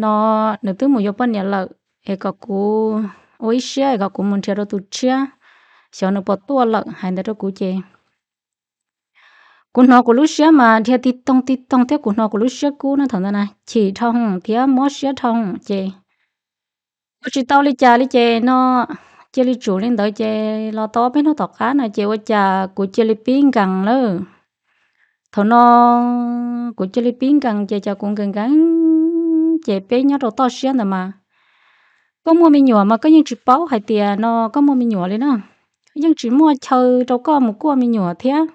no nws twb mus yuav poj niam lawm es kom kuv ua ib siab es kom kuv mus nrhiav rau tus tshiab, xyov nws puas tuaj lawm, hais ntawd rau kuv ces kuv hnov kuv lub siab mas dhia tig toog tig toog thiab kuv hnov kuv lub siab kub na thaum ntawd na, chim dhau hwv thiab mob siab dhau hwv ces ua tsis tau li cas li ces no cia li tsum li ntawd ces los tau ob peb hnub tom qab no ces ua cas kuv cia li pib nkees lawm. Thaum no kuv cia li pib nkees ces cas kuv nkees nkees ces peb nyob rau toj siab ntawd mas koj muaj me nyuam mas koj yeej tsis paub hais tias no koj muaj me nyuam li na. Yeej tsis muaj chaw rau koj mus kuaj me nyuam thiab.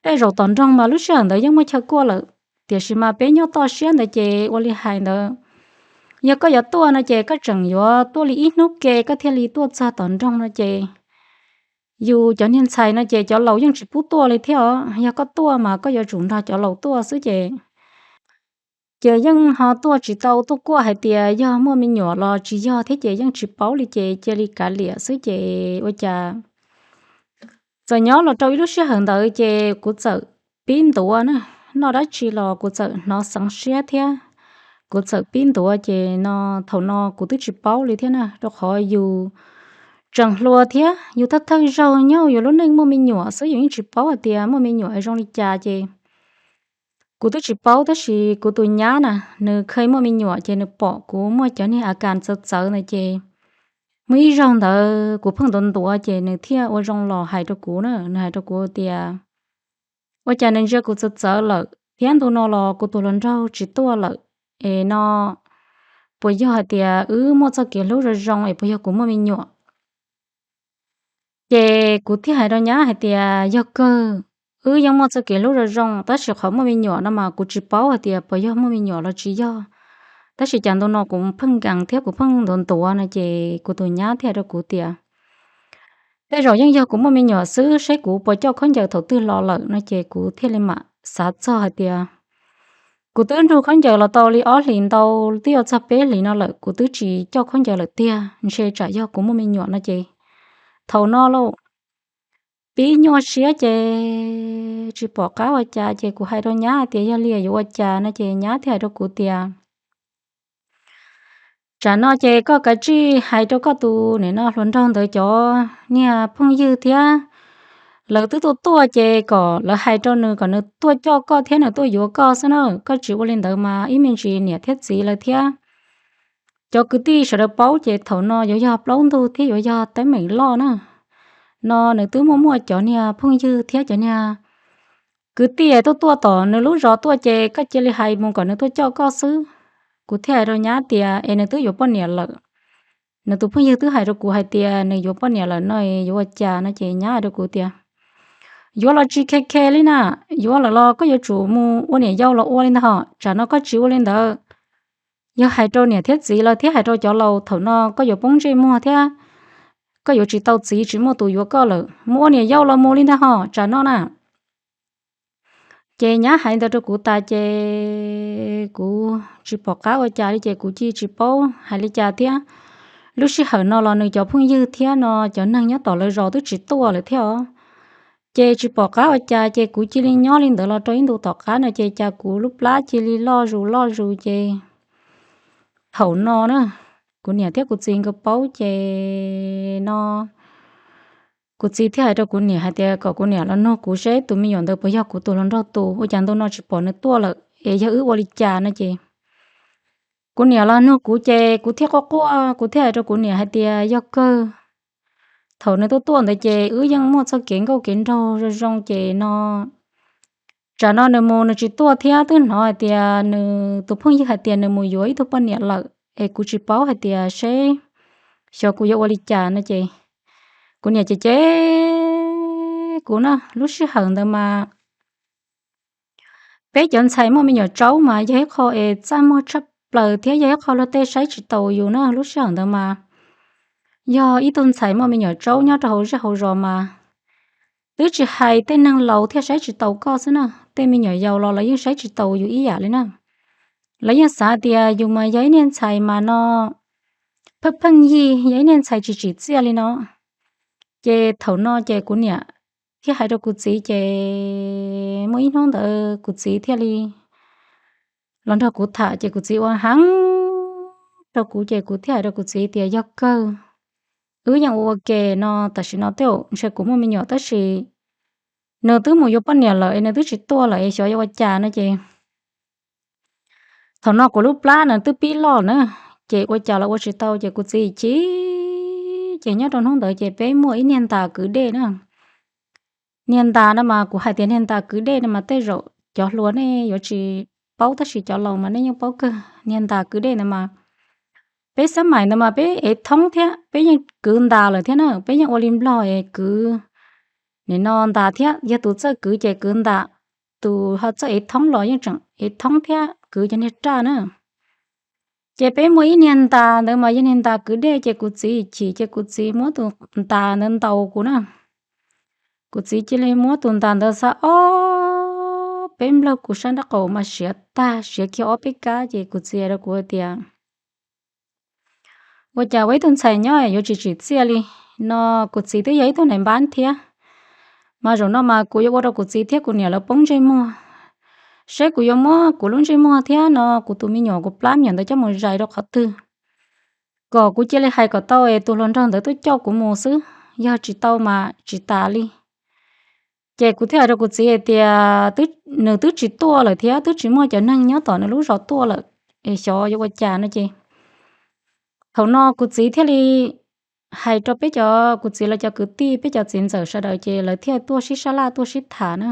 Tej zaum tom nroog mas lub sij hawm ntawd yeej muaj chaw kuaj lawm, tiam sis mas peb nyob toj siab ntawd ces ua li hais ntawd, yog koj yuav tuaj no ces koj tseem yuav tuaj li ib hnub ke koj thiaj li tuaj txog tom nroog no ces yus cov niag ntxhais no ces cov laus yeej tsis pub tuaj li thiab os. Yog koj tuaj mas koj yuav tsum nrog cov laus tuaj xwb ces ces yeej ho tuaj tsis tau tuaj kuaj hais tias yog muaj me nyuam los tsis yog thiab ces yeej tsis paub li ces cia li kav liam xwb ces ua cas txawm nyob los rau ib lub sij hawm ntawd ces kuv txawm pib ntuav na, noj dab tsi los kuv txawm hnov xeev siab thiab kuv txawm pib ntuav ces no thaum no kuv twb tsis paub li thiab na, rau qhov yus tseem hluas thiab yus thawj thawj zaug nyob yus lub neej muaj me nyuam xwb yus yeej tsis paub hais tias muaj me nyuam zoo li cas ces kuv twb tsis paub tab sis kuv tus nyab na nws kheev muaj me nyuam ces nws pom kuv muaj cov niag a kas txawv txawv ntawd ces muaj ib zaug ntawd kuv pheej ntuav ntuav ces nws thiaj ua zoo los hais rau kuv na, nws hais rau kuv tias ua cas nws ntsia kuv txawv txawv lawm thiab ntu no los kuv tus hluas nraug tsis tuaj lawm es no puas yog hais tias wb muaj txoj kev hlub zoo zoo es puas yog kuv muaj me nyuam. Ces kuv thiaj hais rau nyab hais tias yog kawg, wb yeej muaj txoj kev hlub zoo zoo tab sis qhov muaj me nyuam no mas kuv tsis paub hais tias puas yog muaj me nyuam los tsis yog. Tab sis cas ntu no kuv pheej nkees thiab kuv pheej ntuav ntuav no ces kuv tus nyab thiaj hais rau kuv tias tej zaum yeej yog kuv muaj me nyuam xwb, saib kuv puas coj khaub ncaws thaum twg los lawm no ces kuv thiaj li mam xav txog hais tias kuv twb nrug khaub ncaws los tau li ob hlis ntau twb yuav txog peb hlis no lawm kuv twb tsis coj khaub ncaws lawm tiag, ntshe tsam yog kuv muaj me nyuam no ces thaum no lauj pib nyuaj siab ces tsis pom qab ua cas ces kuv hais rau nyab tias yog li yuav ua cas no ces nyab thiaj hais rau kuv tias tsam no ces koj kav tsij hais rau koj tus nim no hluas nraug ntawd cov niag phooj ywg thiab lawv twb tuaj tuaj ces kom lawv hais rau nws kom nws tuaj coj koj thiab nws tuaj yuav koj xwb na. Koj tsis ua li ntawd mas ib me ntsis niam thiab txiv lawv thiab cov kwv tij sawv daws paub ces thaum no yuav yog plaub ntug thiab yuav yog teeb meem loj na. No nws twb muaj muaj cov niag phooj ywg thiab cov niag kwv tij tuaj tuaj tom nws lub zos tuaj ces koj cia li hais mus kom nws tuaj coj koj xwb. Kuv thiaj hais rau nyab tias es nws twb yuav poj niam lawm, nws tus phooj ywg twb hais rau kuv hais tias nws yuav poj niam lawm no yuav ua cas no ces nyab hais rau kuv tias yuav los tsis khe khe li na, yuav lawm los koj yuav tsum mus ua niam yau los ua li ntag hos, tsam no koj tsis ua li ntawd yog hais rau niam thiab txiv lawv thiab hais rau cov laus thaum no koj yuav poob ntsej muag thiab koj yuav tsis tau txiv tsis muaj tus yuav koj lawm, mus ua niam yau los mus li ntag hos tsam no na. Ces nyab hais ntawd rau kuv tas ces kuv tsis pom qab ua cas li ces kuv cia tsis paub hais li cas thiab. Lub sij hawm no los nws cov phooj ywg thiab no cov neeg nyob tom lawv zos twb tsis tuaj lawm thiab os. Ces tsis pom qab ua cas ces kuv cia li nyob li ntawd los rau ib ntus tom qab no ces cas kuv lub plab cia li loj zus loj zus ces thaum no na kuv niam thiab kuv txiv nkawd paub ces no kuv txiv thiaj hais rau kuv niam hais tias kom kuv niam los nug kuv seb tus me nyuam ntawd puas yog kuv tus hluas nraug tus, ua cas ntu no tsis pom nws tuaj lawm es yog wb ua li cas no ces kuv niam los nug kuv ces kuv thiaj quaj quaj kuv thiaj hais rau kuv niam hais tias yog kawg, thaum nws tuaj tuaj ntawd ces wb yeej muaj txoj kev nkauj kev nraug zoo zoo ces no tsam no nws mus nws tsis tuaj thiab twb hnov hais tias nws tus phooj ywg hais tias nws mus yuav ib tug poj niam lawm es kuv tsis paub hais tias seb xyov kuv yuav ua li cas no ces kuv niam ces cem kuv na. Lub sij hawm ntawd mas Peb cov ntxhais muaj me nyuam tsaub mas yog ib qho es txaj muag tshaj plaws thiab yog ib qho luag tej saib tsis taus yus na. Lub sij hawm ntawd mas yog ib tug ntxhais muaj me nyuam tsaub nyob rau hauv zej hauv zos mas twb tsis hais tej neeg laus thiaj saib tsis taus koj xwb na, tej me nyuam yaus los lawv yeej saib tsis taus yus ib yam li na. Lawv yeej xav tias yus mas yog ib niag ntxhais mas no pheej pheej yig, yog ib niag ntxhais tsis tsim txiaj li no. Ces thaum no ces kuv niam thiaj hais rau kuv txiv, ces muaj ib hnub ntawd kuv txiv thiaj li los nrog kuv tham, ces kuv txiv ua heev rau kuv, ces kuv thiaj hais rau kuv txiv tias yog kawg, wb yeej ua ua ke no, tam sim no tej zaum ntshe kuv muaj me nyuam tab sis nws twb mus yuav poj niam lawm es nws twb tsis tuaj lawm es xyov yuav ua cas no ces thaum no kuv lub plab nws twb pib loj na, ces ua cas los ua tsis tau, ces kuv txiv chim. Ces nyob rau hnub ntawd ces peb muaj ib niag ntas kwv dej na. Niag ntas no mas kuv hais tias niag ntas kwv dej no mas tej zaum cov hluas nej yuav tsis paub tab sis cov laus mas nej yeej paub kawg. Niag ntas kwv dej ntawd mas peb xab maim ntawd mas peb ev thoob thiab peb yeej kwv ntas lawm thiab na, peb yeej ua li nplog es kwv nim no ntas thiab, yog tus txawj kwv ces kwv ntas, tus ho txawj ev thoob los yeej tseem ev thoob thiab kwv cov niag raj na. Ces peb muaj ib niag ntas ntawd mas yog niag ntas kwv dej, ces kuv txiv chim ces kuv txiv muab tus ntas ntawd ntaus kuv na. Kuv txiv cia li muab tus ntas ntawd xa ob peb nplawg kuv sab nraub qaum mas siav tag, siav kiag ob peb kab, ces kuv txiv hais rau kuv tias ua cas ua ib tug ntxhais nyob yuav tsis tsim txiaj li no. Kuv txiv twb yog ib tug nais npab thiab, mas zaum no mas kuv yuav ua rau kuv txiv thiab kuv niam lawv poob ntsej muag, seb kuv yuav muab kuv lub ntsej muag thiab no kuv tus me nyuam kuv plab me nyuam ntawd coj mus zais rau qhov twg, kom kuv cia li hais kom tau es tus hluas nraug ntawd tuaj coj kuv mus xwb, yog tsis tau mas tsis tas li. Ces kuv thiaj hais rau kuv txiv hais tias nws twb tsis tuaj lawm thiab twb tsis muaj cov neeg nyob tom nws lub zos tuaj lawm, es xyov yuav ua cas no ces thaum no kuv txiv thiaj li hais rau peb cov, kuv txiv lawv cov kwv tij, peb cov txiv ntxawm sawv daws ces lawv thiaj tuaj sib sab laj tuaj sib tham na.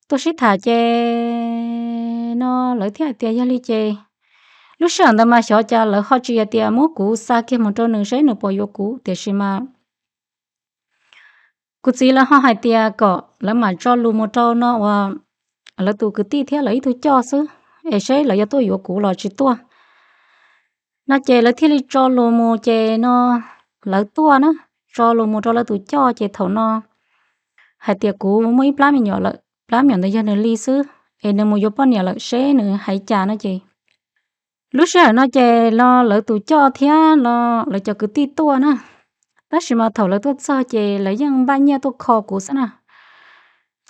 Tuaj sib tham ces no lawv thiaj hais tias yog li ces lub sij hawm ntawd mas xyov cas lawv ho tsis hais tias muab kuv xa kiag mus rau nws seb nws puas yuav kuv, tiam sis mas kuv txiv lawv ho hais tias kom lawv mam tso lus mus rau no uas lawv tus kwv tij thiab lawv ib tug coj xwb, es seb lawv yuav tuaj yuav kuv los tsis tuaj no ces lawv thiaj li tso lus mus ces no lawv tuaj na, tso lus mus rau lawv tus coj ces thaum no hais tias kuv muaj ib plab me nyuam lawm, plab me nyuam ntawd yog nws li xwb, es nws mus yuav poj niam lawm seb nws hais cas no ces lub sij hawm no ces no lawv tus coj thiab no lawv cov kwv tij tuaj na. Tab sis mas thaum lawv tuaj txog ces lawv yeej npaj nyiaj tuaj kho kuv xwb na.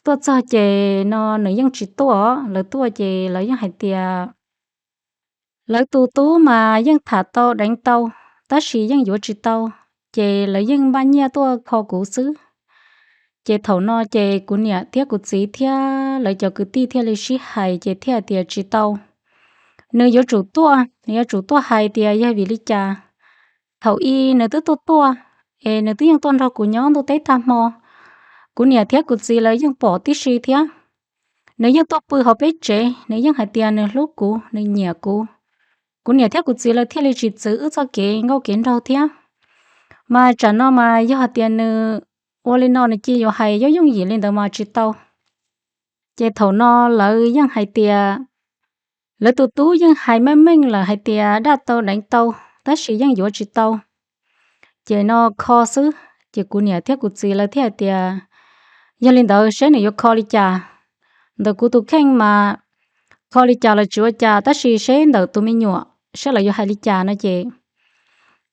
Tuaj txog ces no nws yeej tsis tuaj, lawv tuaj ces lawv yeej hais tias lawv tus tub mas yeej tham tau deev tau, tab sis yeej yuav tsis tau, ces lawv yeej npaj nyiaj tuaj kho kuv xwb. Ces thaum no ces kuv niam thiab kuv txiv thiab lawv cov kwv tij thiaj li sib hais ces thiaj tias tsis tau, nws yuav tsum tuaj, nws yuav tsum tuaj hais tias yog vim li cas. Thaum i nws twb tuaj tuaj, es nws twb yeej tuaj nrog kuv nyob ntuj teb tag hmo. Kuv niam thiab kuv txiv lawv yeej pom tib si thiab. Nws yeej tuaj pw hauv peb tsev, nws yeej hais tias nws hlub kuv, nws nyiam kuv. Kuv niam thiab kuv txiv lawv thiaj li tsis txwv wb txoj kev nkauj kev nraug thiab. Mas tsam no mas yog hais tias nws ua li no nws cia yuav hais yooj yooj yim li ntawd mas tsis tau. Ces thaum no lawv yeej hais tias, lawv tus tub yeej hais meej meej lawm hais tias daj tau deev tau, tab sis yeej yuav tsis tau. Ces no kho xwb, ces kuv niam thiab kuv txiv lawv thiaj hais tias, yog li ntawd seb nws yuav kho li cas. Ntawm kuv tus kheej mas kho li cas los tsis ua cas, tab sis seb ntawm tus me nyuam seb lawv yuav hais li cas no ces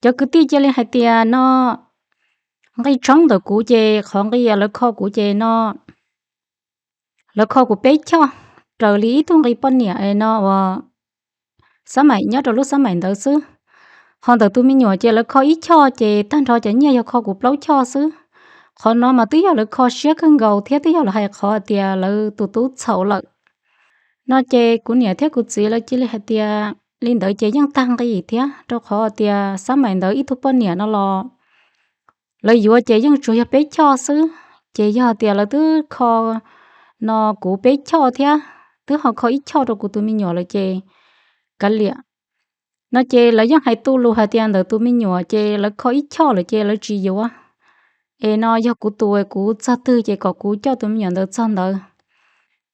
cov kwv tij cia li hais tias no nqi tshoob ntawm kuv ces qhov nqi lawv kho kuv ces no lawv kho kuv peb choj, raws li ib tug nqi poj niam no uas xab maim nyob rau lub xab maim ntawd xwb. Ho ntawm tus me nyuam ces lawv kho ib choj ces tag nrho cov nyiaj yog kho kuv plaub choj xwb. Qhov no mas twb yog lawv kho siab kawg nkaus thiab twb yog lawv hais qhov tias lawv tus tub txhaum lawm no ces kuv niam thiab kuv txiv lawv cia li hais tias li ntawd ces yeej tag nqi thiab, rau qhov tias xab maim ntawd ib tug poj niam no los lawv yuav ces yeej tsuas yog peb choj xwb. Ces yog tias lawv twb kho no kuv peb choj thiab twb ho kho ib choj rau kuv tus me nyuam lawm ces kav liam no ces lawv yeej hais tu lus hais tias ntawm tus me nyuam ces lawv kho ib choj lawm ces lawv tsis yuav. Es no yog kuv tus, kuv txog twg ces kom kuv coj tus me nyuam ntawd txog ntawd.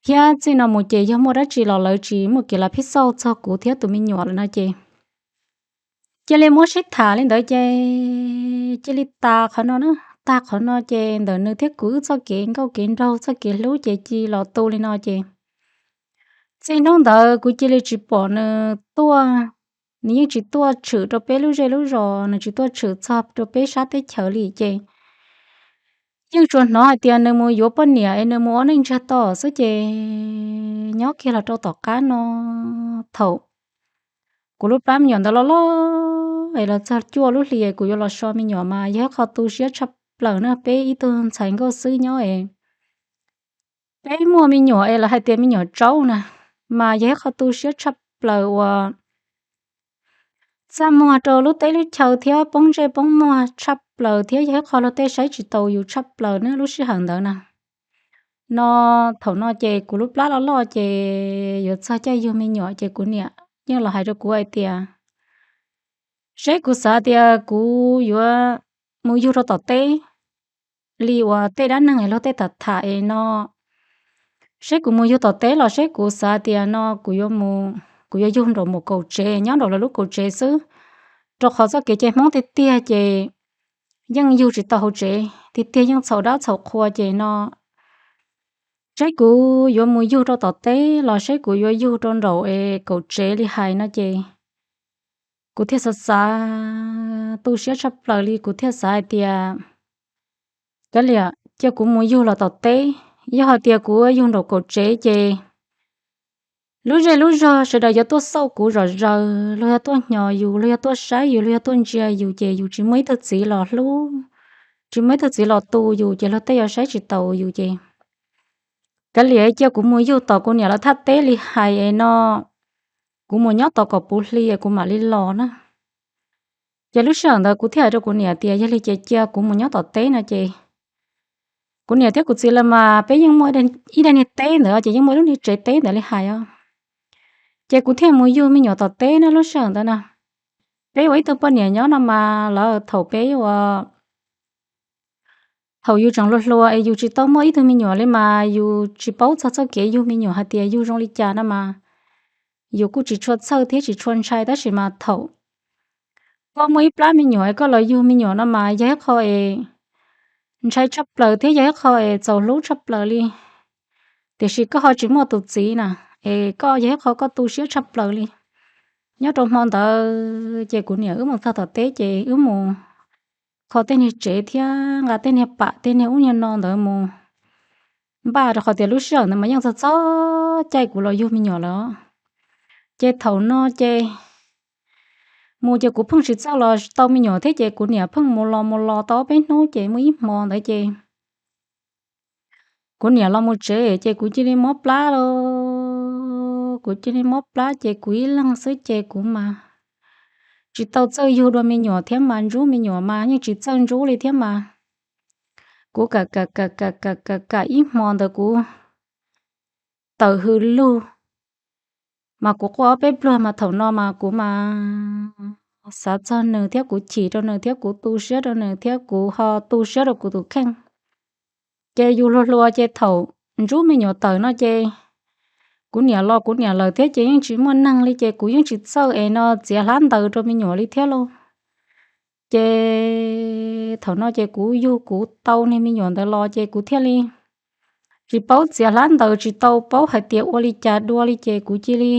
Thiab txij no mus ces yog muaj dab tsi los lawv tsis muaj kev lav phij xauj txog kuv thiab tus me nyuam lawm no ces cia li muab sib tham li ntawd ces cia li tas qhov no na. Tag qhov no ces ntawm nws thiab kuv wb txoj kev nkauj kev nraug txoj kev hlub ces cia li los tu li no ces txij hnub ntawd kuv cia li tsis pom nws tuaj, nws yeej tsis tuaj tshwm rau peb lub zej lub zos, nws tsis tuaj tshwm txog rau peb sab teb chaws li ces yeej tsuas hnov hais tias nws mus yuav poj niam es nws mus ua neej ntsiag to xwb ces nyob kiag los rau tom qab no thaum kuv lub plab me nyuam ntawd loj loj es los txog cuaj lub hlis kuv yuav los so me nyuam mas yog ib qho tu siab tshaj plaws na. Peb ib tug ntxhais nkauj xwb nyob es peb muaj me nyuam es lawv hais tias me nyuam tsaub na, mas yog ib qho tu siab tshaj plaws uas txaj muag rau lub teb lub chaw thiab poob ntsej poob muag tshaj plaws thiab yog ib qho luag tej saib tsis taus yus tshaj plaws na lub sij hawm ntawd na. No thaum no ces kuv lub plab loj loj ces yuav txog caij yug me nyuam ces kuv niam yeej los hais rau kuv hais tias seb kuv xav tias kuv yuav mus yug rau tom teb li uas tej dab neeg es luag tej tham tham es no, seb kuv mus yug tom teb los seb kuv xav tias no kuv yuav mus, kuv yuav yug nraum mus kaum tsev nyob nraum lawv lub kaum tsev xwb, rau qhov txoj kev cai Hmoob tiag tiag ces yeej yug tsis tau hauv tsev tiag tiag, yeej txhaum dab txhaum qhua ces no seb kuv yuav mus yug rau tom teb los seb kuv yuav yug rau nraum es kaum tsev li hais no ces kuv thiaj xav xav tu siab tshaj plaws li, kuv thiaj xav hais tias kav liam cia kuv mus yug los tom teb. Yog hais tias kuv yug nraum kaum tsev ces lub zej lub zog sawv daws yuav tuaj xauj kuv zom zaws, luag yuav tuaj hnyos yus, luag yuav tuaj saib yus, luag yuav tuaj ntsia yus ces yus tsis muaj ib tug txiv los hlub, tsis muaj ib tug txiv los tu yus ces luag tej yuav saib tsis taus yus ces kav liam cia kuv mus yug tom kuv niam lawv thaj teb li hais es no kuv mus nyob tom kom puv hli es kuv mam li los na. Ces lub sij hawm ntawd kuv thiaj hais rau kuv niam tias yog li ces cia kuv mus nyob tom teb no ces kuv niam thiab kuv txiv lawv mas peb yeej muaj ib daim niag teb ntawd ces yeej muaj ib lub niag tsev teb ntawd li hais os. Ces kuv thiaj mus yug me nyuam tom teb na lub sij hawm ntawd na. Peb ua ib tug poj niam nyob no mas lawv thaum peb ua thaum yus tseem hluas hluas es yus tsis tau muaj ib tug me nyuam li mas yus tsis paub txog txoj kev yug me nyuam hais tias yug zoo li cas no mas yus kuj tsis tshua txhawj thiab tsis tshua ntshai, tab sis mas thaum koj muaj ib plab me nyuam es koj los yug me nyuam no mas yog ib qho es ntshai tshaj plaws thiab yog ib qho es txaus hlub tshaj plaws li. Tiam sis koj ho tsis muaj tus txiv na, es koj yog ib qho koj tu siab tshaj plaws li. Nyob rau hmo ntawd ces kuv niam wb mus txog tom teb ces wb mus kho tej niag tsev thiab nqa tej niag pam tej niag ub niag no ntawd mus npaj, rau qhov tias lub sij hawm ntawd mas yeej txog txog caij kuv los yug me nyuam lawm. Ces thaum no ces mus ces kuv pheej tsis txawj los tau me nyuam thiab ces kuv niam pheej mus los mus los tau ob peb hnub ces muaj ib hmo ntawd ces kuv niam los mus tsev ces kuv cia li mob plab lauj. Kuv cia li mob plab ces kuv ib leeg xwb ces kuv mas tsis tau txawj yug dua me nyuam thiab mas ntsub me nyuam mas yeej tsis txawj ntsub li thiab mas kuv kam kam kam kam kam kam kam ib hmo ntawd kuv tawm hws lug mas kuv quaj ob peb pluag mas thaum no mas kuv mas xav txog nws thiab kuv chim rau nws thiab kuv tu siab rau nws thiab kuv ho tu siab rau kuv tus kheej. Ces yus hluas hluas ces thaum ntsub me nyuam tawm no ces kuv niam los kuv niam lawm thiab ces yeej tsis muaj neeg li ces kuv yeej tsis txawj es no txiav hlab ntaws rau me nyuam li thiab lauj. Ces thaum no ces kuv yug kuv tau niag me nyuam ntawd los ces kuv thiaj li tsis paub txiav hlab ntaws, tsis tau paub hais tias ua li cas dua li ces kuv cia li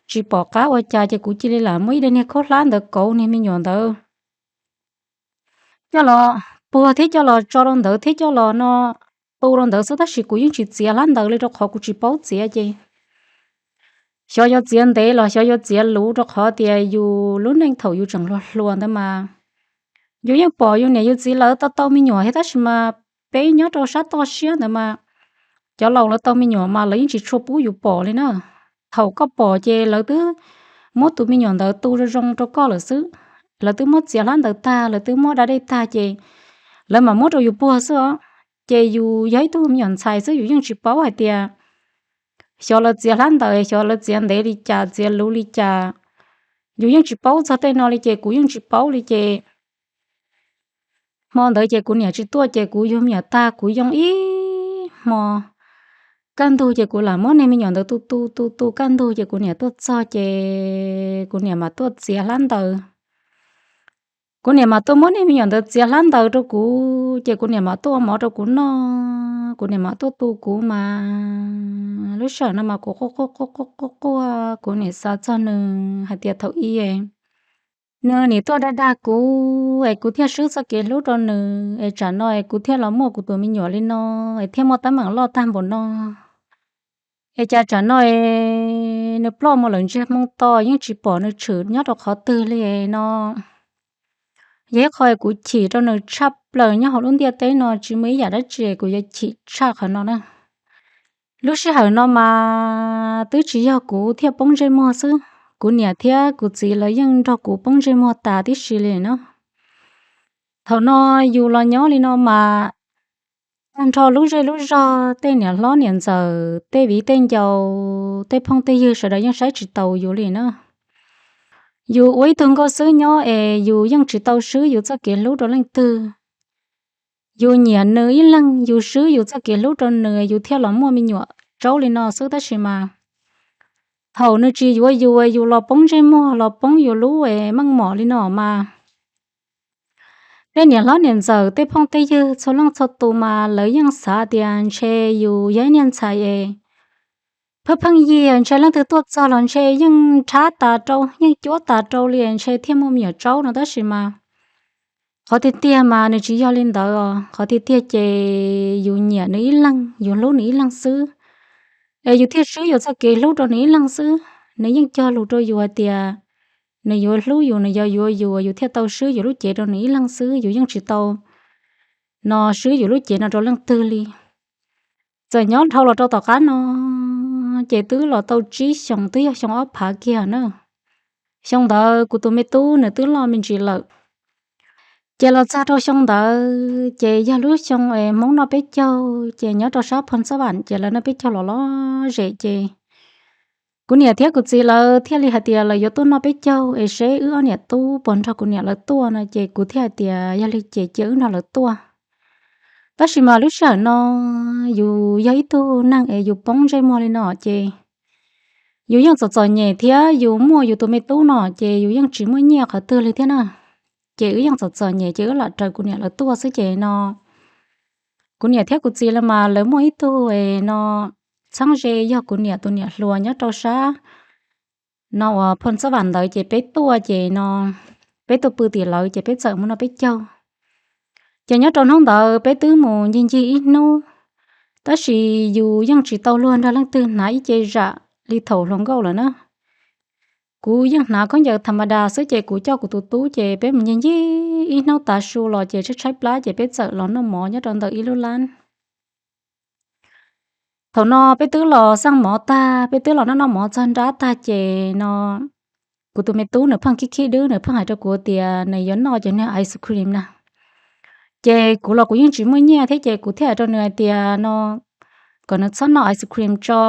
tsis pom qab ua cas ces kuv cia li lam muab ib daim niag khaub hlab ntawd kauv niag me nyuam ntawd coj los puag thiab coj los tso rau ntawd thiab coj los no tu rau ntawd xwb, tab sis kuv yeej tsis txiav hlab ntaws li rau qhov kuv tsis paub txiav ces xyov yuav txiav ntev los xyov yuav txiav luv rau qhov tias yus lub neej thaum yus tseem hluas hluas ntawd mas yus yeej pom yus niam yus txiv lawv tau tau me nyuam thiab, tab sis mas peb nyob rau sab toj siab ntawd mas cov laus lawv tau me nyuam mas lawv yeej tsis tshua pub yus pom li na. Thaum koj pom ces lawv twb muab tus me nyuam ntawd tu zoo zoo rau koj lawm xwb, lawv twb muab txiav hlab ntaws tag, lawv twb muab da dej tag ces lawv mam muab rau yus puag xwb os. Ces yus yog ib tug me nyuam ntxhais xwb yus yeej tsis paub hais tias xyov lawv txiav hlab ntaws, xyov lawv txiav ntev li cas, txiav luv li cas, yus yeej tsis paub txog tej no li ces kuv yeej tsis paub li ces hmo ntawd ces kuv niam tsis tuaj ces kuv yug me nyuam tag kuv yoo ib hmo, kaj ntug ces kuv lam muab niag me nyuam ntawd tu tu tu tu kaj ntug ces kuv niam tuaj txog ces kuv niam mam tuaj txiav hlab ntaws. Kuv niam mam tuaj muab niag me nyuam ntawd txiav hlab ntaws rau kuv ces kuv niam mam tuaj ua mov rau kuv noj, kuv niam mam tuaj tu kuv mas lub sij hawm no mas kuv quaj quaj quaj quaj quaj quaj, kuv niam xav txog nws hais tias thaum i nws nim tuaj dag dag kuv es kuv thiaj swb txoj kev hlub rau nws es tsam no es kuv thiaj los muaj kuv tus me nyuam li no es thiaj muaj teeb meem loj tag npaum no. Es cas tsam no es nws ploj mus lawm ntsiag hmoo to yeej tsis pom nws tshwm nyob rau qhov twg li no. Yog ib qho es kuv chim rau nws tshaj plaws nyob hauv lub ntiaj teb no tsis muaj ib yam dab tsi kuv yuav chim tshaj qhov no na. Lub sij hawm no mas twb tsis yog kuv thiaj poob ntsej muag xwb, kuv niam thiab kuv txiv lawv yeej nrog kuv poob ntsej muag tas tib si li na. Thaum no yus los nyob li no mas tag nrho lub zej lub zog tej niam hlob niam ntxawm tej viv tej ncaus tej phooj tej ywg sawv daws yeej saib tsis taus yus li na. Yus ua ib tug nkauj xwb nyob es yus yeej tsis tau swb yus txoj kev hlub rau leej twg. Yus nyiam nws ib leeg yus swb yus txoj kev hlub rau nws yus thiaj los muaj me nyuam tsaub li no xwb tab sis mas thaum nws tsis yuav yus yus los poob ntsej muag los poob yus lub meej mom li no mas tej niam hlob niam ntxawm tej phooj tej ywg txhua leej txhua tus mas lawv yeej xav tias ntshe yus yog ib niag ntxhais es pheej pheej yig ntshe leej twg tuaj txog los ntshe yeej nrhab tas rau yeej cuab tas rau li ntshe thiaj muaj me nyuam tsaub no tab sis mas qhov tiag tiag mas nws tsis yog li ntawd os. Qhov tiag tiag ces yus nyiam nws ib leeg yus hlub nws ib leeg xwb es yus thiaj swb yus txoj kev hlub rau nws ib leeg xwb. Nws yeej cog lus rau yus hais tias nws yuav hlub yus nws yuav yuav yus yus thiaj tau swb yus lub cev rau nws ib leeg xwb yus yeej tsis tau no swb yus lub cev no rau leej twg li. Txawm nyob dhau los rau tom qab no ces twb los tau tsib xyoos twb yog xyoo ob phav kiag na. Xyoo ntawd kuv tus me tub nws twb loj me ntsis lawm. Ces los txog rau xyoo ntawd ces yog lub xyoo es Hmoob noj peb caug ces nyob rau sab Phoo Xab Vam ces lawv noj peb caug los lom zem ces kuv niam thiab kuv txiv lawv thiaj li hais tias lawv yuav tuaj noj peb caug es seb wb ob niam tub puas nrog kuv niam lawv tuaj no ces kuv thiaj hais tias yog li ces cia wb nrog lawv tuaj. Tab sis mas lub sij hawm no yus yog ib tug neeg es yus poob ntsej muag li no ces yus yeej txom txom nyem thiab yus muaj yus tus me tub no ces yus yeej tsis muaj nyiaj qhov twg li thiab na. Ces wb yeej txom txom nyem ces wb lam raws kuv niam lawv tuaj xwb ces no kuv niam thiab kuv txiv lawv mas lawv muaj ib tug es no txheeb ze yog kuv niam tus niam hluas nyob rau sab no uas Phoo Xab Vam ntawd ces peb tuaj ces no peb tuaj pw tim lawv ces peb txawm mus noj peb caug. Ces nyob rau hnub ntawd peb twb mus ncig ncig ib hnub, tab sis yus yeej tsis tau luag nrog leej twg hnav ib ce zam li thaum hluas nkauj lawm na. Kuv yeej hnav khaub ncaws tham ma das xwb ces kuv coj kuv tus tub ces peb mus ncig ncig ib hnub tav su los ces tshaib tshaib plab ces peb txawm los noj mov nyob rau ntawm ib lub lab. Thaum no peb twb los xaj mov tag peb twb los noj noj mov txog nrab tag ces no kuv tus me tub nws pheej khib khib dwb nws pheej hais rau kuv tias nws yuav noj cov niag ice cream na. Ces kuv los kuv yeej tsis muaj nyiaj thiab ces kuv thiaj hais rau nws hais tias no kom nws txhob noj ice cream tso,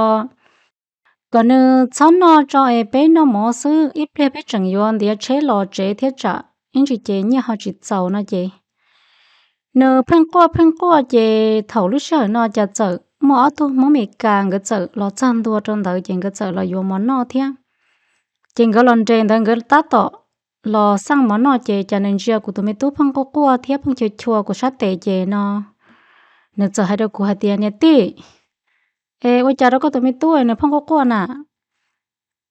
kom nws txhob noj tso es peb noj mov xwb ib pliag peb tseem yuav ntiav tsheb los tsev thiab tsam ib ntsis ces nyiaj ho tsis txaus no ces nws pheej quaj pheej quaj ces thaum lub sij hawm no cas txawm muaj ob tug Hmoob Mes Kas nkawd txawm los txog ntua rau ntawd ces nkawd txawm los yuav mov noj thiab. Ces nkawd los nres ntawd nkawd tab tom los xaj mov noj ces cas nws ntsia kuv tus me tub pheej quaj quaj thiab pheej chua chua kuv sab tes ces no nws txawm hais rau kuv hais tias niam tij, es ua cas rau koj tus me tub nws pheej quaj quaj na?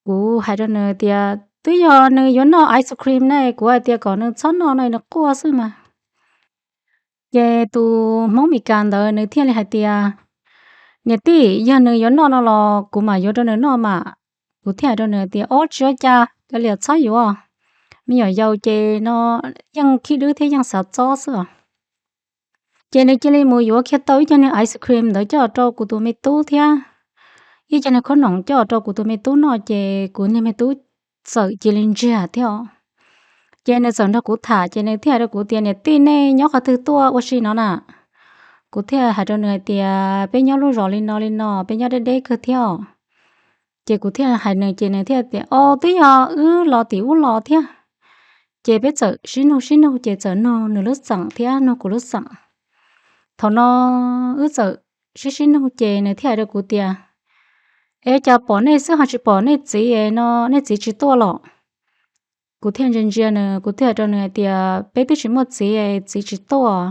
Kuv hais rau nws tias twb yog nws yuav noj ice cream na kuv hais tias kom nws txhob noj no nws quaj xwb mas. Ces tus Hmoob Mes Kas ntawd nws thiaj li hais tias niam tij, yog nws yuav noj no los kuv mam yuav rau nws noj mas. Kuv thiaj hais rau nws tias ob tsis ua cas, kav liam txhob yuav, me nyuam yaus ces no yeej khib dwb thiab yeej xav txob xwb os. Ces nws cia li mus yuav kiag tau ib co niag ice cream ntawd coj rau kuv tus me tub thiab ib co niag khaub noom coj rau kuv tus me tub noj ces kuv niag me tub txawm cia li ntsiag thiab os. Ces nws txawm nrog kuv tham ces nws thiaj hais rau kuv tias niam tij, nej nyob qhov twg tuaj ua si no na? Kuv thiaj hais rau nws hais tias peb nyob lub zos li no li no, peb nyob deb deb kawg thiab os. Ces kuv thiaj hais nws ces nws thiaj tias o twb yog wb los tim ub los thiab. Ces peb txawm sib nug sib nug ces txawm nug nws lub xeem thiab nug kuv lub xeem. Thaum no wb txawm sib sib nug ces nws thiaj hais rau kuv tias, Es cas pom nej xwb ho tsis pom nej txiv no, nej txiv tsis tuaj los? Kuv thiaj ntsia ntsia nws, kuv thiaj hais rau nws hais tias, Peb twb tsis muaj txiv, txiv tsis tuaj.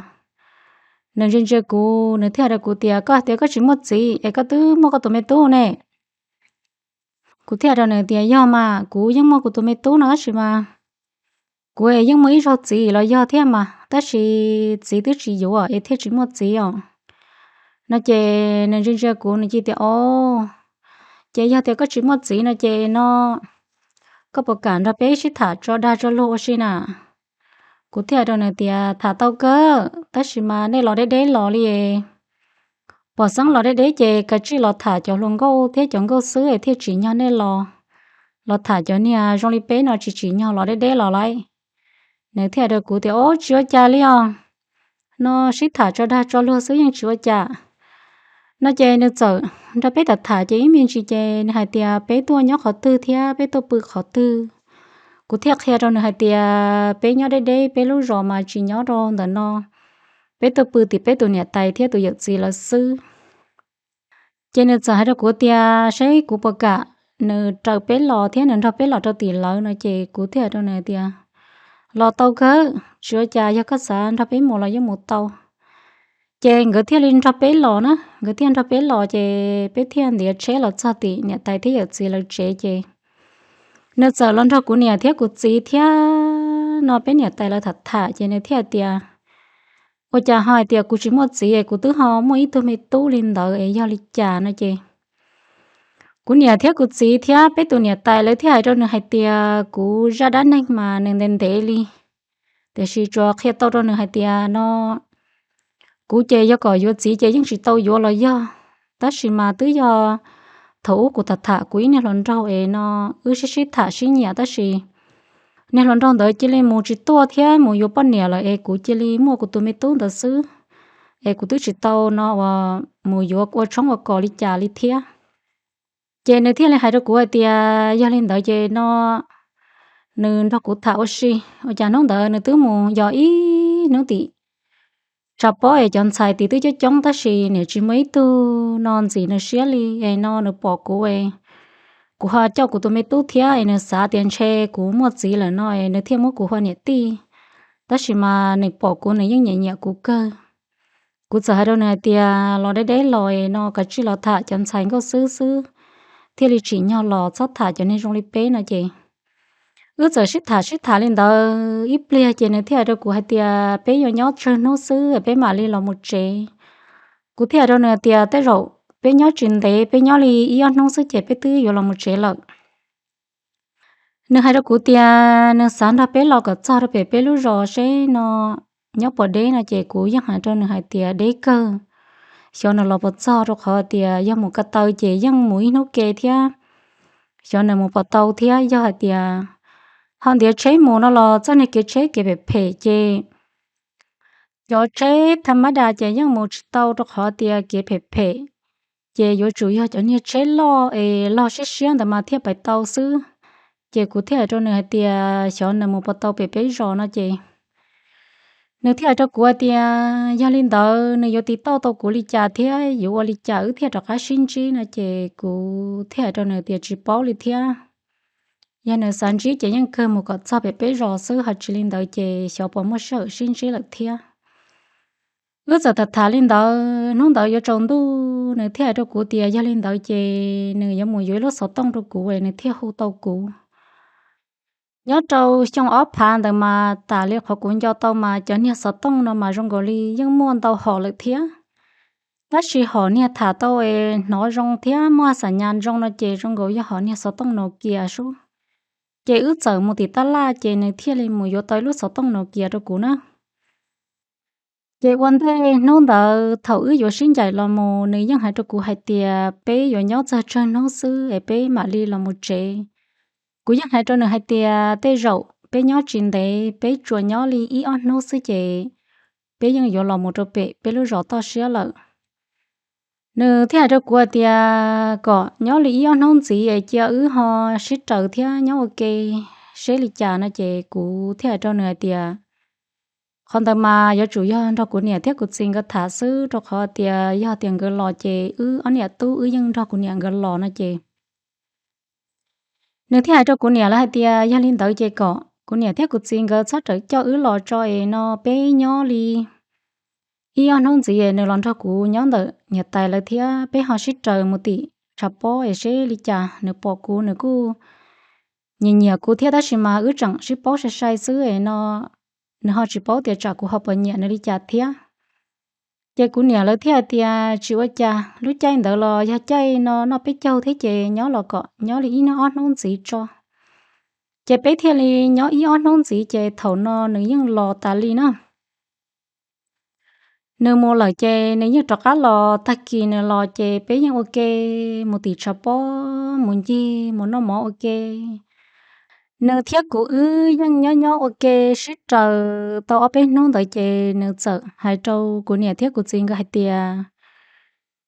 Nws ntsia ntsia kuv, nws thiaj hais rau kuv tias, Koj hais tias koj tsis muaj txiv es koj twb muaj koj tus me tub ne. Kuv thiaj hais rau nws tias, Yog mas, kuv yeej muaj kuv tus me tub no tab sis mas kuv es yeej muaj ib zaug txiv los yog thiab mas, tab sis txiv twb tsis yuav es thiaj tsis muaj txiv os. No ces nws ntsia ntsia kuv, nws cia tias, O, ces yog tias koj tsis muaj txiv no ces no koj puas kam nrog peb sib tham tso dag tso luag ua si na? Kuv thiaj hais rau nws tias, Tham tau kawg, tab sis mas nej los deb deb los li, pom xeeb los deb deb ces kav tsij los tham cov hluas nkauj thiab cov nkauj xwb es thiaj tsim nyog nej los. Los tham cov niag zoo li peb no tsis tsim nyog los deb deb los lauj. Nws thiaj hais rau kuv tias, O, tsis ua cas li os, no sib tham tso dag tso luag xwb yeej tsis ua cas. No ces nws txawm nrog peb tham tham ces ib me ntsis ces nws hais tias, Peb tuaj nyob qhov twg thiab peb tuaj pw qhov twg? Kuv thiaj qhia rau nws hais tias, Peb nyob deb deb, peb lub zos mas tsis nyob rau ntawm no, peb tuaj pw tim peb tus niam tais thiab tus yawm txiv lawv xwb. Ces nws txawm hais rau kuv tias, Saib kuv puas kam nws raws peb los thiab nws nrog peb los rau tim lawv no ces kuv thiaj hais rau nws tias, Los tau kawg, tsis ua cas, yog koj xav nrog peb mus los yeej mus tau. Ces nkawd thiaj li nrog peb los na, nkawd thiaj nrog peb los ces peb thiaj ntiav tsheb los txog tim niam tais thiab yawm txiv lawv tsev ces nws txawm los nrog kuv niam thiab kuv txiv thiab no peb niam tais lawv tham tham ces nws thiaj tias, Ua cas ho hais tias kuv tsis muaj txiv es kuv twb ho muaj ib tug me tub li ntawd es yog li cas no ces kuv niam thiab kuv txiv thiab peb tus niam tais lawv thiaj hais rau nws hais tias, Kuv zaj dab neeg mas nws ntev ntev li, tiam sis tsuas qhia tau rau nws hais tias no, kuv ces yog kom yuav txiv ces yeej tsis tau yuav los yog, tab sis mas twb yog thaum ub kuv tham tham kuv ib niag hluas nraug es no wb sib sib tham sib nyiam tab sis niag hluas nraug ntawd cia li mus tsis tuaj thiab mus yuav poj niam lawm es kuv cia li muaj kuv tus me tub ntawd xwb, es kuv twb tsis tau no uas mus yuav ua tshoob ua kos li cas li thiab. Ces nws thiaj li hais rau kuv hais tias yog li ntawd ces no nws nrog kuv tham ua si, ua cas hnub ntawd nws twb mus yos ib hnub tim tshav pob es cov ntxhais tim twb coob coob tab sis niam tsis muaj ib tug no ntxim nws siab li es no nws pom kuv es kuv ho coj kuv tus me tub thiab es nws xav tias ntshe kuv muaj txiv lawm no es nws thiaj muab kuv hu ua niam tij, tab sis mas nws pom kuv nws yeej nyiam nyiam kuv kawg. Kuv txawm hais rau nws hais tias los deb deb los es no kav tsij los tham cov ntxhais nkauj xwb xwb thiaj li tsim nyog los, txhob tham cov neeg zoo li peb no ces wb txawm sib tham sib tham li ntawd ib pliag ces nws thiaj hais rau kuv hais tias peb yuav nyob tsawg hnub xwb peb mam li los mus tsev. Kuv thiaj hais rau nws tias tej zaum peb nyob tsis ntev, peb nyob li ib ob hnub xwb ces peb twb yuav los mus tsev lawm. Nws hais rau kuv tias nws xav nrog peb los kom txog rau pem peb lub zos seb no nyob puas deb no ces kuv yeej hais rau nws hais tias deb kawg, xyov nws los puas txog rau qhov tias yog mus ko taw ces yeej mus ib hnub ke thiab, xyov nws mus puas tau thiab. Yog hais tias ho ntiav tsheb mus no los txoj niag kev tsheb kev phem phem ces cov tsheb tha mab das ces yeej mus tsis tau rau qhov tias kev phem phem, ces yuav tsum yog cov niag tsheb loj es log siab siab ntawd mas thiaj pais tau xwb. Ces kuv thiaj hais rau nws hais tias xyov nws mus puas tau pem peb zos no ces nws thiaj hais rau kuv hais tias yog li ntawd nws yuav tiv tauj tau kuv li cas thiab yuav ua li cas wb thiaj rov qab sib ntsib no ces kuv thiaj hais rau nws tias tsis paub li thiab. Yog nws xav ntsib ces yeej kawg mus kom txog pem peb zos xwb, ho tsis li ntawd ces xyov puas muaj sij hawm sib ntsib lawm thiab. Wb txawm tham tham li ntawd, hnub ntawd yuav tsaus ntuj nws thiaj hais rau kuv tias yog li ntawd ces nws yuav mus yuav ib lub xov tooj rau kuv es nws thiaj hu tau kuv. Nyob rau xyoo ob phav ntawd mas tas li qhov kuv nco tau mas cov niag xov tooj no mas zoo nkaus li yeej muaj ntau hom lawm thiab. Tab sis hom niag tham tau es hnov zoo thiab muaj xam nyas zoo no ces zoo nkaus yog hom niag xov tooj Nokia sub. Ces wb txawm mus tim tab laj ces nws thiaj li mus yuav tau ib lub xov tooj Nokia rau kuv na. Ces ua ntej hnub ntawd thaum wb yuav sib ncaim los mus nws yeej hais rau kuv hais tias peb yuav nyob txog tsawg hnub xwb es peb mam li los mus tsev. Kuv yeej hais rau nws hais tias tej zaum peb nyob tsis ntev, peb tsuas nyob li ib ob hnub xwb ces peb yeej yuav los mus rau pem peb lub zos toj siab lawm. Nws thiaj hais rau kuv hais tias kom nyob li ib ob hnub ntxiv es cia wb ho sib raws thiab nyob ua ke seb li cas no ces kuv thiaj hais rau nws hais tias Qhov ntawd mas yuav tsum yog nrog kuv niam thiab kuv txiv nkawd tham xwb, rau qhov tias yog tias nkawd los ces wb ob niam tub wb yeej nrog kuv niam nkawd los no ces nws thiaj hais rau kuv niam lawv hais tias yog li ntawd ces kom kuv niam thiab kuv txiv nkawd txhob rawm coj wb los tso es no peb nyob li ib ob hnub ntxiv es nws los nrog kuv nyob ntawm niam tais lawv thiab peb ho sib raws mus tim tshav pob es seb li cas. Nws pom kuv nws kuj nyiam nyiam kuv thiab tab sis mas wb tseem sib paub sai sai xwb es no nws ho tsis paub tias tsam kuv ho puas nyiam nws li cas thiab. Ces kuv niam lawv thiaj hais tias tsis ua cas, lub caij ntawd los yog caij no noj peb caug thiab ces nyob los kom nyob li ib hnub ob hnub ntxiv tso. Ces peb thiaj li nyob ib ob hnub ntxiv ces thaum no nws yeej los tas li na. Nws mus lawm ces nws yeej rov qab los, tag kis nws los ces peb yeej ua ke mus tim tshav pob mus ncig mus noj mov ua ke. Nws thiab kuv wb yeej nyob nyob ua ke sib raws tau ob peb hnub ntawd ces nws txawm hais rau kuv niam thiab kuv txiv nkawd hais tias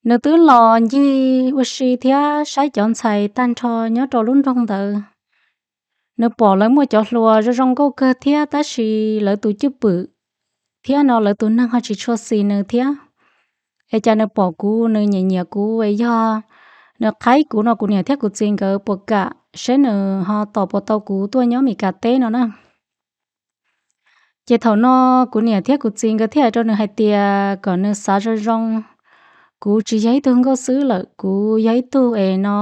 nws twb los ncig ua si thiab saib cov ntxhais tag nrho nyob rau lub nroog ntawd. Nws pom lawv muaj cov hluas zoo zoo nkauj kawg thiab tab sis lawv tus cwj pwm thiab no lawv tus neeg ho tsis tshua xis nws thiab. Es cas nws pom kuv nws nyiam nyiam kuv es yog nws qhaib kuv no kuv niam thiab kuv txiv nkawd puas kam seb nws ho tos puas tau kuv tuaj nyob Meskas teb no na. Ces thaum no kuv niam thiab kuv txiv nkawd thiaj hais rau nws hais tias kom nws xav zoo zoo, kuv tsis yog ib tug nkauj xwb lawm, kuv yog ib tug es no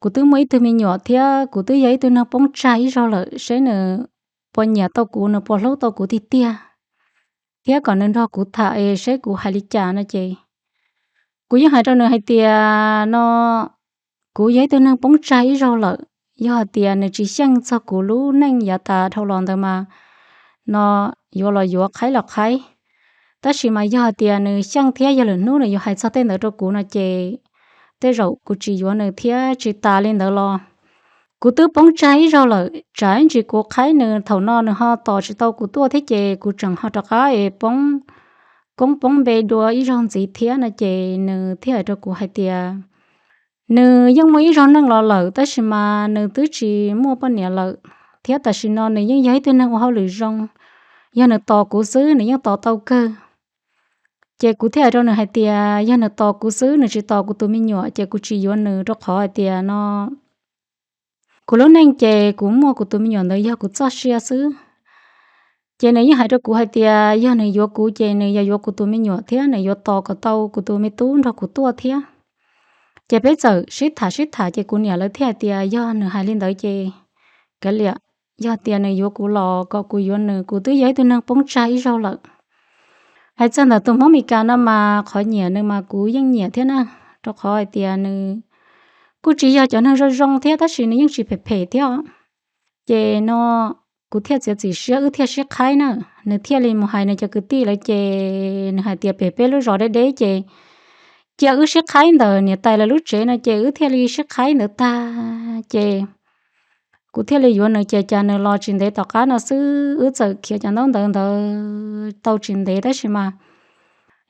kuv twb muaj ib tug me nyuam thiab kuv twb yog ib tug neeg poob tsag ib zaug lawm, seb nws puas nyiam tau kuv, nws puas hlub tau kuv tiag tiag, thiab kom nws nrog kuv tham es seb kuv hais li cas no ces kuv yeej hais rau nws hais tias no kuv yog ib tug neeg poob tsag ib zaug lawm, yog hais tias nws tsis xyeej txog kuv lub neej yav tas dhau los ntawd mas no yuav los yuav, qhaib los qhaib. Tab sis mas yog hais tias nws xyeej thiab yog lwm hnub nws yuav hais txog tej ntawd rau kuv no ces tej zaum kuv tsis yuav nws thiab tsis tas li ntawd los kuv twb poob tsag ib zaug lawm, tsam ib ntsis kuv qhaib nws thaum no nws ho tos tsis tau kuv tuaj thiab ces kuv tseem ho rov qab es poob koob poob npe dua ib zaug ntxiv thiab no ces nws thiaj hais rau kuv hais tias nws yeej muaj ib zaug neej los lawm tab sis mas nws twb tsis muaj poj niam lawm, thiab tam sim no nws yeej yog ib tug neeg ua hauj lwm zoo, yog nws tos kuv xwb nws yeej tos tau kawg. Ces kuv thiaj hais rau nws hais tias yog nws tos kuv xwb nws tsis tos kuv tus me nyuam ces kuv tsis yuav nws rau qhov hais tias no kuv lub neej ces kuv muaj kuv tus me nyuam ntawd yog kuv txoj sia xwb. Ces nws yeej hais rau kuv hais tias yog nws yuav kuv ces nws yog yuav kuv tus me nyuam thiab nws yuav tos kom tau kuv tus me tub nrog kuv tuaj thiab. Ces peb txawm sib tham sib tham ces kuv niam lawv thiaj hais tias yog nws hais li ntawd ces kav liam, yog tias nws yuav kuv los kom kuv yuav nws, kuv twb yog ib tug neeg poob tsag ib zaug lawm. Hais txog ntawm tus Hmoob Meskas no mas qhov nyiam nws mas kuv yeej nyiam thiab na, rau qhov hais tias nws kuj tsis yog cov neeg zoo zoo thiab tab sis nws yeej tsis phem phem thiab os. Ces no kuv thiaj txiav txim siab wb thiaj sib qhaib na, nws thiaj li mus hais nws cov kwv tij lawv ces nws hais tias pem peb lub zos deb deb ces cia wb sib qhaib ntawm niam tais lawv lub tsev no ces wb thiaj li sib qhaib ntawd tag ces kuv thiaj li yuav nws ces cas nws los tsis ntev tom qab no xwb wb txawm khiav cov ntaub ntawv ntawd tau tsis ntev tab sis mas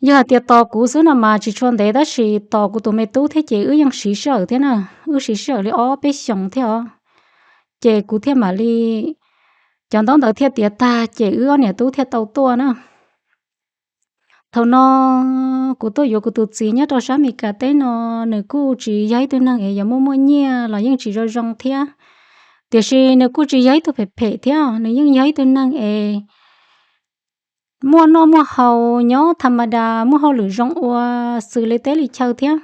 yog hais tias tos kuv xwb no mas tsis tshua ntev tab sis tos kuv tus me tub thiab ces wb yeej siv sij hawm thiab na, wb siv sij hawm li ob peb xyoos thiab os. Ces kuv thiaj mam li, cov ntaub ntawv thiaj tiav tag ces wb ob niam tub thiaj tau tuaj na. Thaum no kuv tuaj yuav kuv tus txiv nyob rau sab Meskas teb no, nws kuj tsis yog ib tug neeg es yuav muaj muaj nyiaj los yeej tsis zoo zoo thiab, tiam sis nws kuj tsis yog ib tug phem phem thiab, nws yeej yog ib tug neeg es muaj noj muaj haus nyob tha ma da, muaj hauj lwm zoo ua xws li teb li chaw thiab.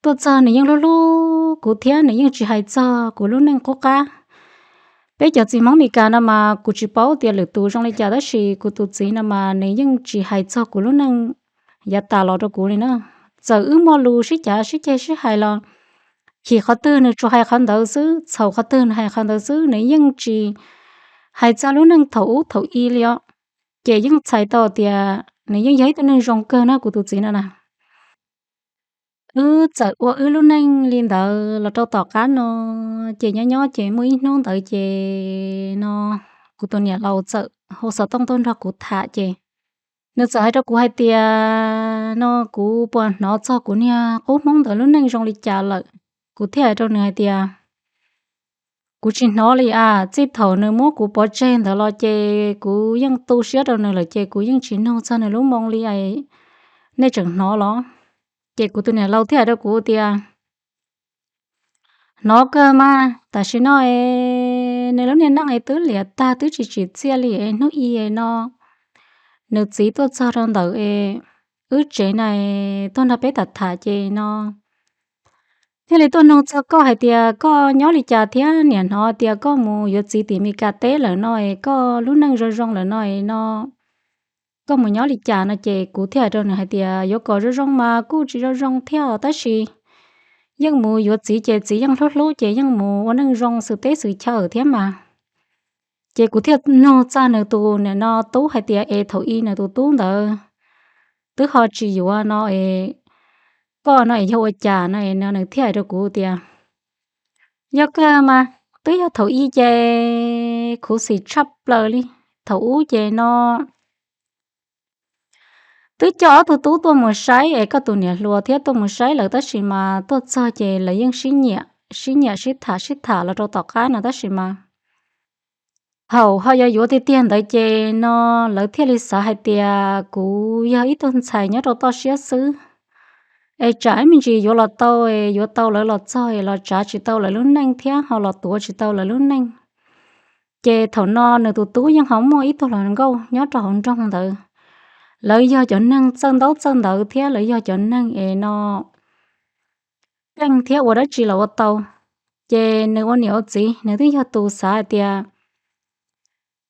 Tuaj txog nws yeej hlub hlub kuv thiab nws yeej tsis hais txog kuv lub neej qub qab. Peb cov txiv Hmoob Meskas no mas kuv tsis paub tias lwm tus zoo li cas tab sis kuv tus txiv no mas nws yeej tsis hais txog kuv lub neej yav tas los rau kuv li na. Txawm wb muaj lus sib cav sib ceg sib hais los chim qhov twg nws tsuas hais qhov ntawd xwb, txhaum qhov twg nws hais qhov ntawd xwb, nws yeej tsis hais txog lub neej thaum ub thaum i li os. Ces yeej txhais tau tias nws yeej yog ib tug neeg zoo kawg na kuv tus txiv no na. Wb txawm ua wb lub neej li ntawd los rau tom qab no, ces nyob nyob ces muaj ib hnub ntawd ces no kuv tus niam laus txawm hu xov tooj tuaj nrog kuv tham ces nws txawm hais rau kuv hais tias no kuv puas hnov txog kuv niag qub Hmoob ntawd lub neej zoo li cas lawm. Kuv thiaj hais rau nws hais tias Kuv tsis hnov li as, txij thaum nws muab kuv pov tseg ntawd los ces kuv yeej tu siab rau nws lawm ces kuv yeej tsis nug txog nws lub moo li. Nej tseem hnov los? Ces kuv tus niam laus thiaj hais rau kuv tias, hnov kawg mas, tam sim no es nws lub niag neej es twb liam tag twb tsis tsim txiaj li es hnub i no nws txiv tuaj txog rau ntawm es wb tsev na, tuaj nrog peb tham tham ces no thiaj li tuaj nug txog koj hais tias koj nyob li cas thiab niam hnov tias koj mus yuav txiv tim Meskas teb lawm no es koj lub neej zoo zoo lawm no es no koj mus nyob li cas no ces kuv thiaj hais rau nws hais tias yuav kom zoo zoo mas kuj tsis zoo zoo thiab tab sis yeej mus yuav txiv ces txiv yeej hlub hlub ces yeej mus ua neej zoo xwm teb xwm chaw thiab mas. Ces kuv thiaj nug txog nws tus niam no tub hais tias es thaum i nws tus tub ntawd twb ho tsis yuav no es koj no es yog ua cas no es no nws thiaj hais rau kuv tias, yog kawg mas twb yog thaum i ces khuv xim tshaj plaws li. Thaum ub ces no twb coj ob tug tub tuaj mus saib es koj tus niam hluas thiab tuaj mus saib lawv tab sis mas tuaj txog ces lawv yeej sib nyiam sib nyiam sib tham sib tham los rau tom qab no tab sis mas thaum ho yuav yuav tiag tiag ntawd ces no lawv thiaj li xav hais tias kuv yog ib tug ntxhais nyob rau toj siab xwb es tsam ib me ntsis yuav los tau, yuav tau lawv los txog es los tsav tsis tau lawv lub neej thiab ho los tuav tsis tau lawv lub neej. Ces thaum no nws tus tub yeej ho muaj ib tug hluas nkauj nyob rau hauv nroog ntawd. Lawv yog cov neeg txawj ntaub txawj ntawv thiab lawv yog cov neeg es no keej thiab ua dab tsi los ua tau. Ces nws ua niam ua txiv nws twb yog tus xav hais tias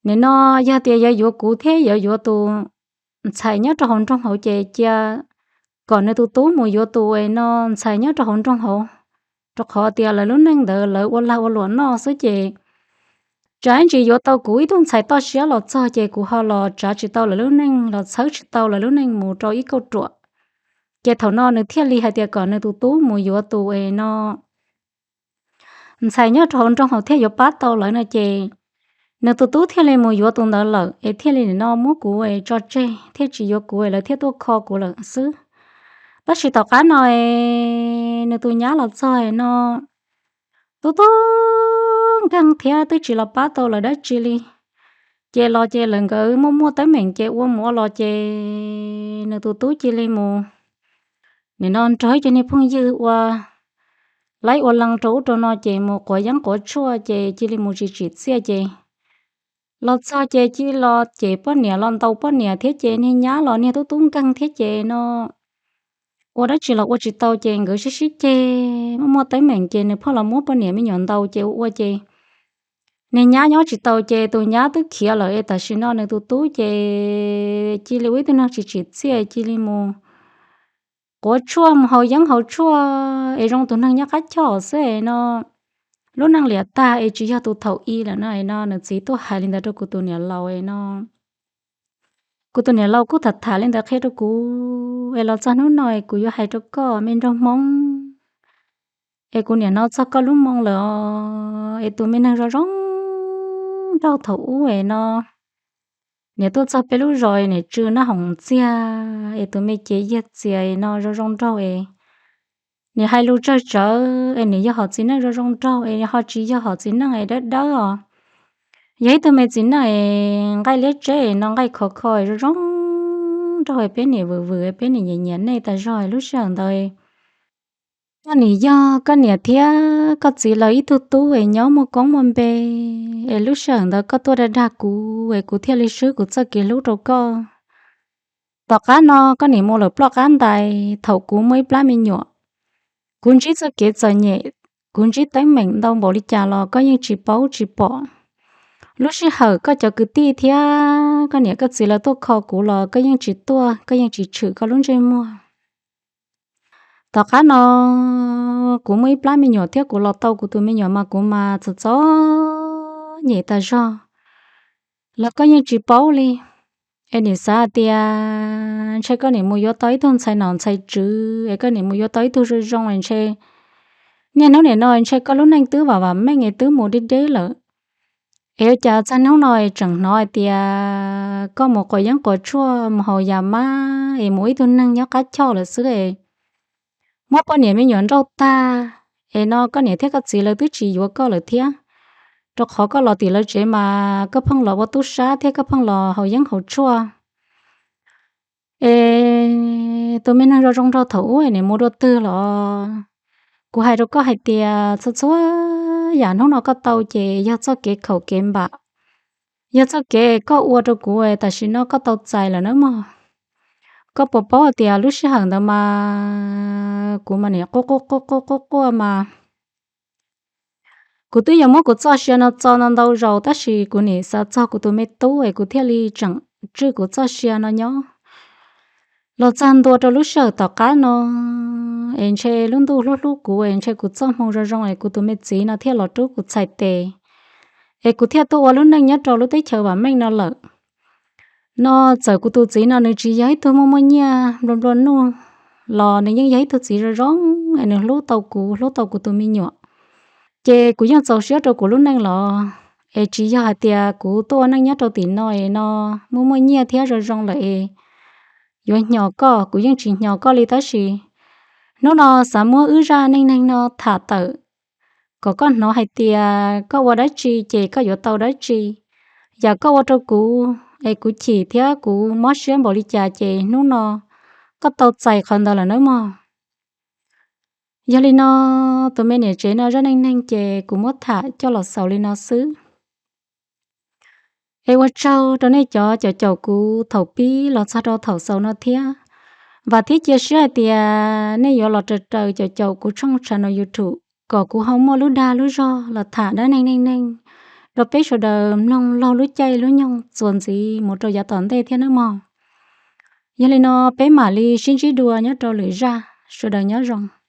nim no yog tias yuav yuav kuv thiab yuav yuav tus ntxhais nyob rau hauv nroog hauv ces cia kom nws tus tub mus yuav tus es no ntxhais nyob rau hauv nroog hauv, rau qhov tias lawv lub neej ntawd lawv ua lag ua luam noj xwb ces tsam ib ntsis yuav tau kuv ib tug ntxhais toj siab los txog ces kuv ho los tsav tsis tau lawv lub neej los txhawb tsis tau lawv lub neej mus rau ib kauj ruam. Ces thaum no nws thiaj li hais tias kom nws tus tub mus yuav tus es no ntxhais nyob rau hauv nroog hauv thiaj yuav pab tau lawv no ces nws tus tub thiaj li mus yuav tus ntawd lawm es thiaj li nim no muab kuv es tso tseg thiaj tsis yuav kuv es lawv thiaj tuaj kho kuv lawm xwb. Tab sis tom qab no es nws tus nyab los txog es no tub tub nkeeg thiab twb tsis los pab tau lawv dab tsi li. Ces los ces lawv nkawd muaj muaj teeb meem ces ua mus ua los ces nws tus tub cia li mus nim no nrog ib co niag phooj ywg ua laib ua lees rau ub rau no ces mus quav yeeb quav tshuaj ces cia li mus tsis tsim txiaj ces los txog ces cia li los ces poj niam los ntaus poj niam thiab ces niag nyab los niag tub tub nkeeg thiab ces no ua dab tsi los ua tsis tau ces nkawd sib sib ceg muaj muaj teeb meem ces nws phoj los muab poj niam me nyuam ntaus ces ua ua ces niag nyab nyob tsis tau ces tus nyab twb khiav lawm es tam sim no nws tus tub ces cia li ua ib tug neeg tsis tsim txiaj cia li mus quav tshuaj mus haus yeeb haus tshuaj es zoo tus neeg nyob qab choj xwb es no lub neej liam tag es tsis yog tus thaum i lawm no es no nws txiv tuaj hais li ntawd rau kuv tus niam laus es no kuv tus niam laus kuj tham tham li ntawd qhia rau kuv es los txog hnub no es kuv yuav hais rau koj me nraug Hmoob es kuv niam hnov txog koj lub moo lawm os es tus me neeg zoo zoo nraug thaum ub es no niam tuaj txog peb lub zos es niam tsw noj hoom txiag es tus me cev yiag txias es no zoo zoo nraug es niam hais lus tsawg tsawv es niam yog hom txiv neej zoo zoo nraug es ho tsis yog hom txiv neej es dawb dawb os. Yog ib tug me txiv neej es nqaij liab tseb es no nqaij khov kho es zoo zoo nraug es peb niam vwm vwm es peb niam nyiam nyiam nej tas zog es lub sij hawm ntawd koj niam yog koj niam thiab koj txiv lawv ib tug tub es nyob muaj koob muaj npe es lub sij hawm ntawd koj tuaj dag dag kuv es kuv thiaj li swb kuv txoj kev hlub rau koj. Tom qab no koj niam mus lawm ploj qab ntais thaum kuv muaj ib plab me nyuam. Kuv ntsib txoj kev txom nyem, kuv ntsib teeb meem ntau npaum li cas los koj yeej tsis paub tsis pom. Lub sij hawm koj cov kwv tij thiab koj niam koj txiv lawv tuaj kho kuv los koj yeej tsis tuaj, koj yeej tsis tshwm koj lub ntsej muag. Tom qab no kuv muaj ib plab me nyuam thiab kuv los tau kuv tus me nyuam mas kuv mas txom txom nyem tas zog los koj yeej tsis paub li. Es niam xav hais tias ntshe koj niam mus yuav tau ib tug ntxhais nom ntxhais tswv es koj niam mus yuav tau ib tug zoo zoo es ntshe niaj hnub nim no ntshe koj lub neej twb vam vam meej es twb mus deb deb lawm. Es ua cas txog hnub no es tseem hnov hais tias koj mus quav yeeb quav tshuaj mus haus yas mab es mus ib tug neeg nyob qab choj lawm xwb es muab poj niam me nyuam nrauj tag es no koj niam thiab koj txiv lawv twb tsis yuav koj lawm thiab. rau qhov koj los tim lawv tsev mas koj pheej los ua tub sab thiab koj pheej los haus yeeb haus tshuaj. Es tus me neeg zoo zoo nraug thaum ub es nim mus dua twg los? Kuv hais rau koj hais tias txhua txhua yam hnub no koj tau ces yog txoj kev khaum kev npam, yog txoj kev koj ua rau kuv tam sim no koj tau txais lawm nawb mog. Koj puas paub tias lub sij hawm ntawd mas kuv mas nim quaj quaj quaj quaj quaj mas kuv twb yog muab kuv txoj sia no txo ntau ntau zaus tab sis kuv nim xav txog kuv tus me tub es kuv thiaj li tseem tswj kuv txoj sia no nyob. Los txog ntua rau lub sij hawm tom qab no es ntshe lub ntuj hlub hlub kuv es ntshe kuv txoj hmoo zoo zoo es kuv tus me txiv no thiaj los rub kuv txhais tes es kuv thiaj tuaj ua lub neej nyob rau lub teb chaws vam meej no lawm. No txawm kuv tus txiv no nws tsis yog ib tug muaj muaj nyiaj nplua nplua nuj los nws yeej yog ib tug txiv zoo zoo es nws hlub tau kuv, hlub tau kuv tus me nyuam. Ces kuv yeej txaus siab rau kuv lub neej los es tsis yog hais tias kuv tuaj ua neej nyob rau tim no es no muaj muaj nyiaj thiab zoo zoo lawm es yuav hnyos koj, kuv yeej tsis hnyos koj li tab sis hnub no xav muab wb zaj neej neeg no tham tawm kom koj hnov hais tias koj ua dab tsi ces koj yuav tau dab tsi. Yam koj ua rau kuv es kuv chim thiab kuv mob siab npaum li cas ces hnub no koj tau txais qhov ntawd lawm nawb mog. Yog li no, tus me niam tsev no zaj neej neeg ces kuv muab tham coj los xaus li no xwb. Es ua tsaug rau nej cov caum caum kuv thaum pib los txog rau thaum xaus no thiab. Vam thiab cia siab hais tias nej yuav los raws raws caum caum kuv tshooj channel YouTube kom kuv ho muaj lub dag lub zog los tham dab neeg neej neeg rau peb sawv daws mloog laug lub caij lub nyoog txuas ntxiv mus rau yav tom ntej thiab nawb mog. Yog li no peb mam li sib ntsib dua nyob rau lwm zaj, sawv daws nyob zoo.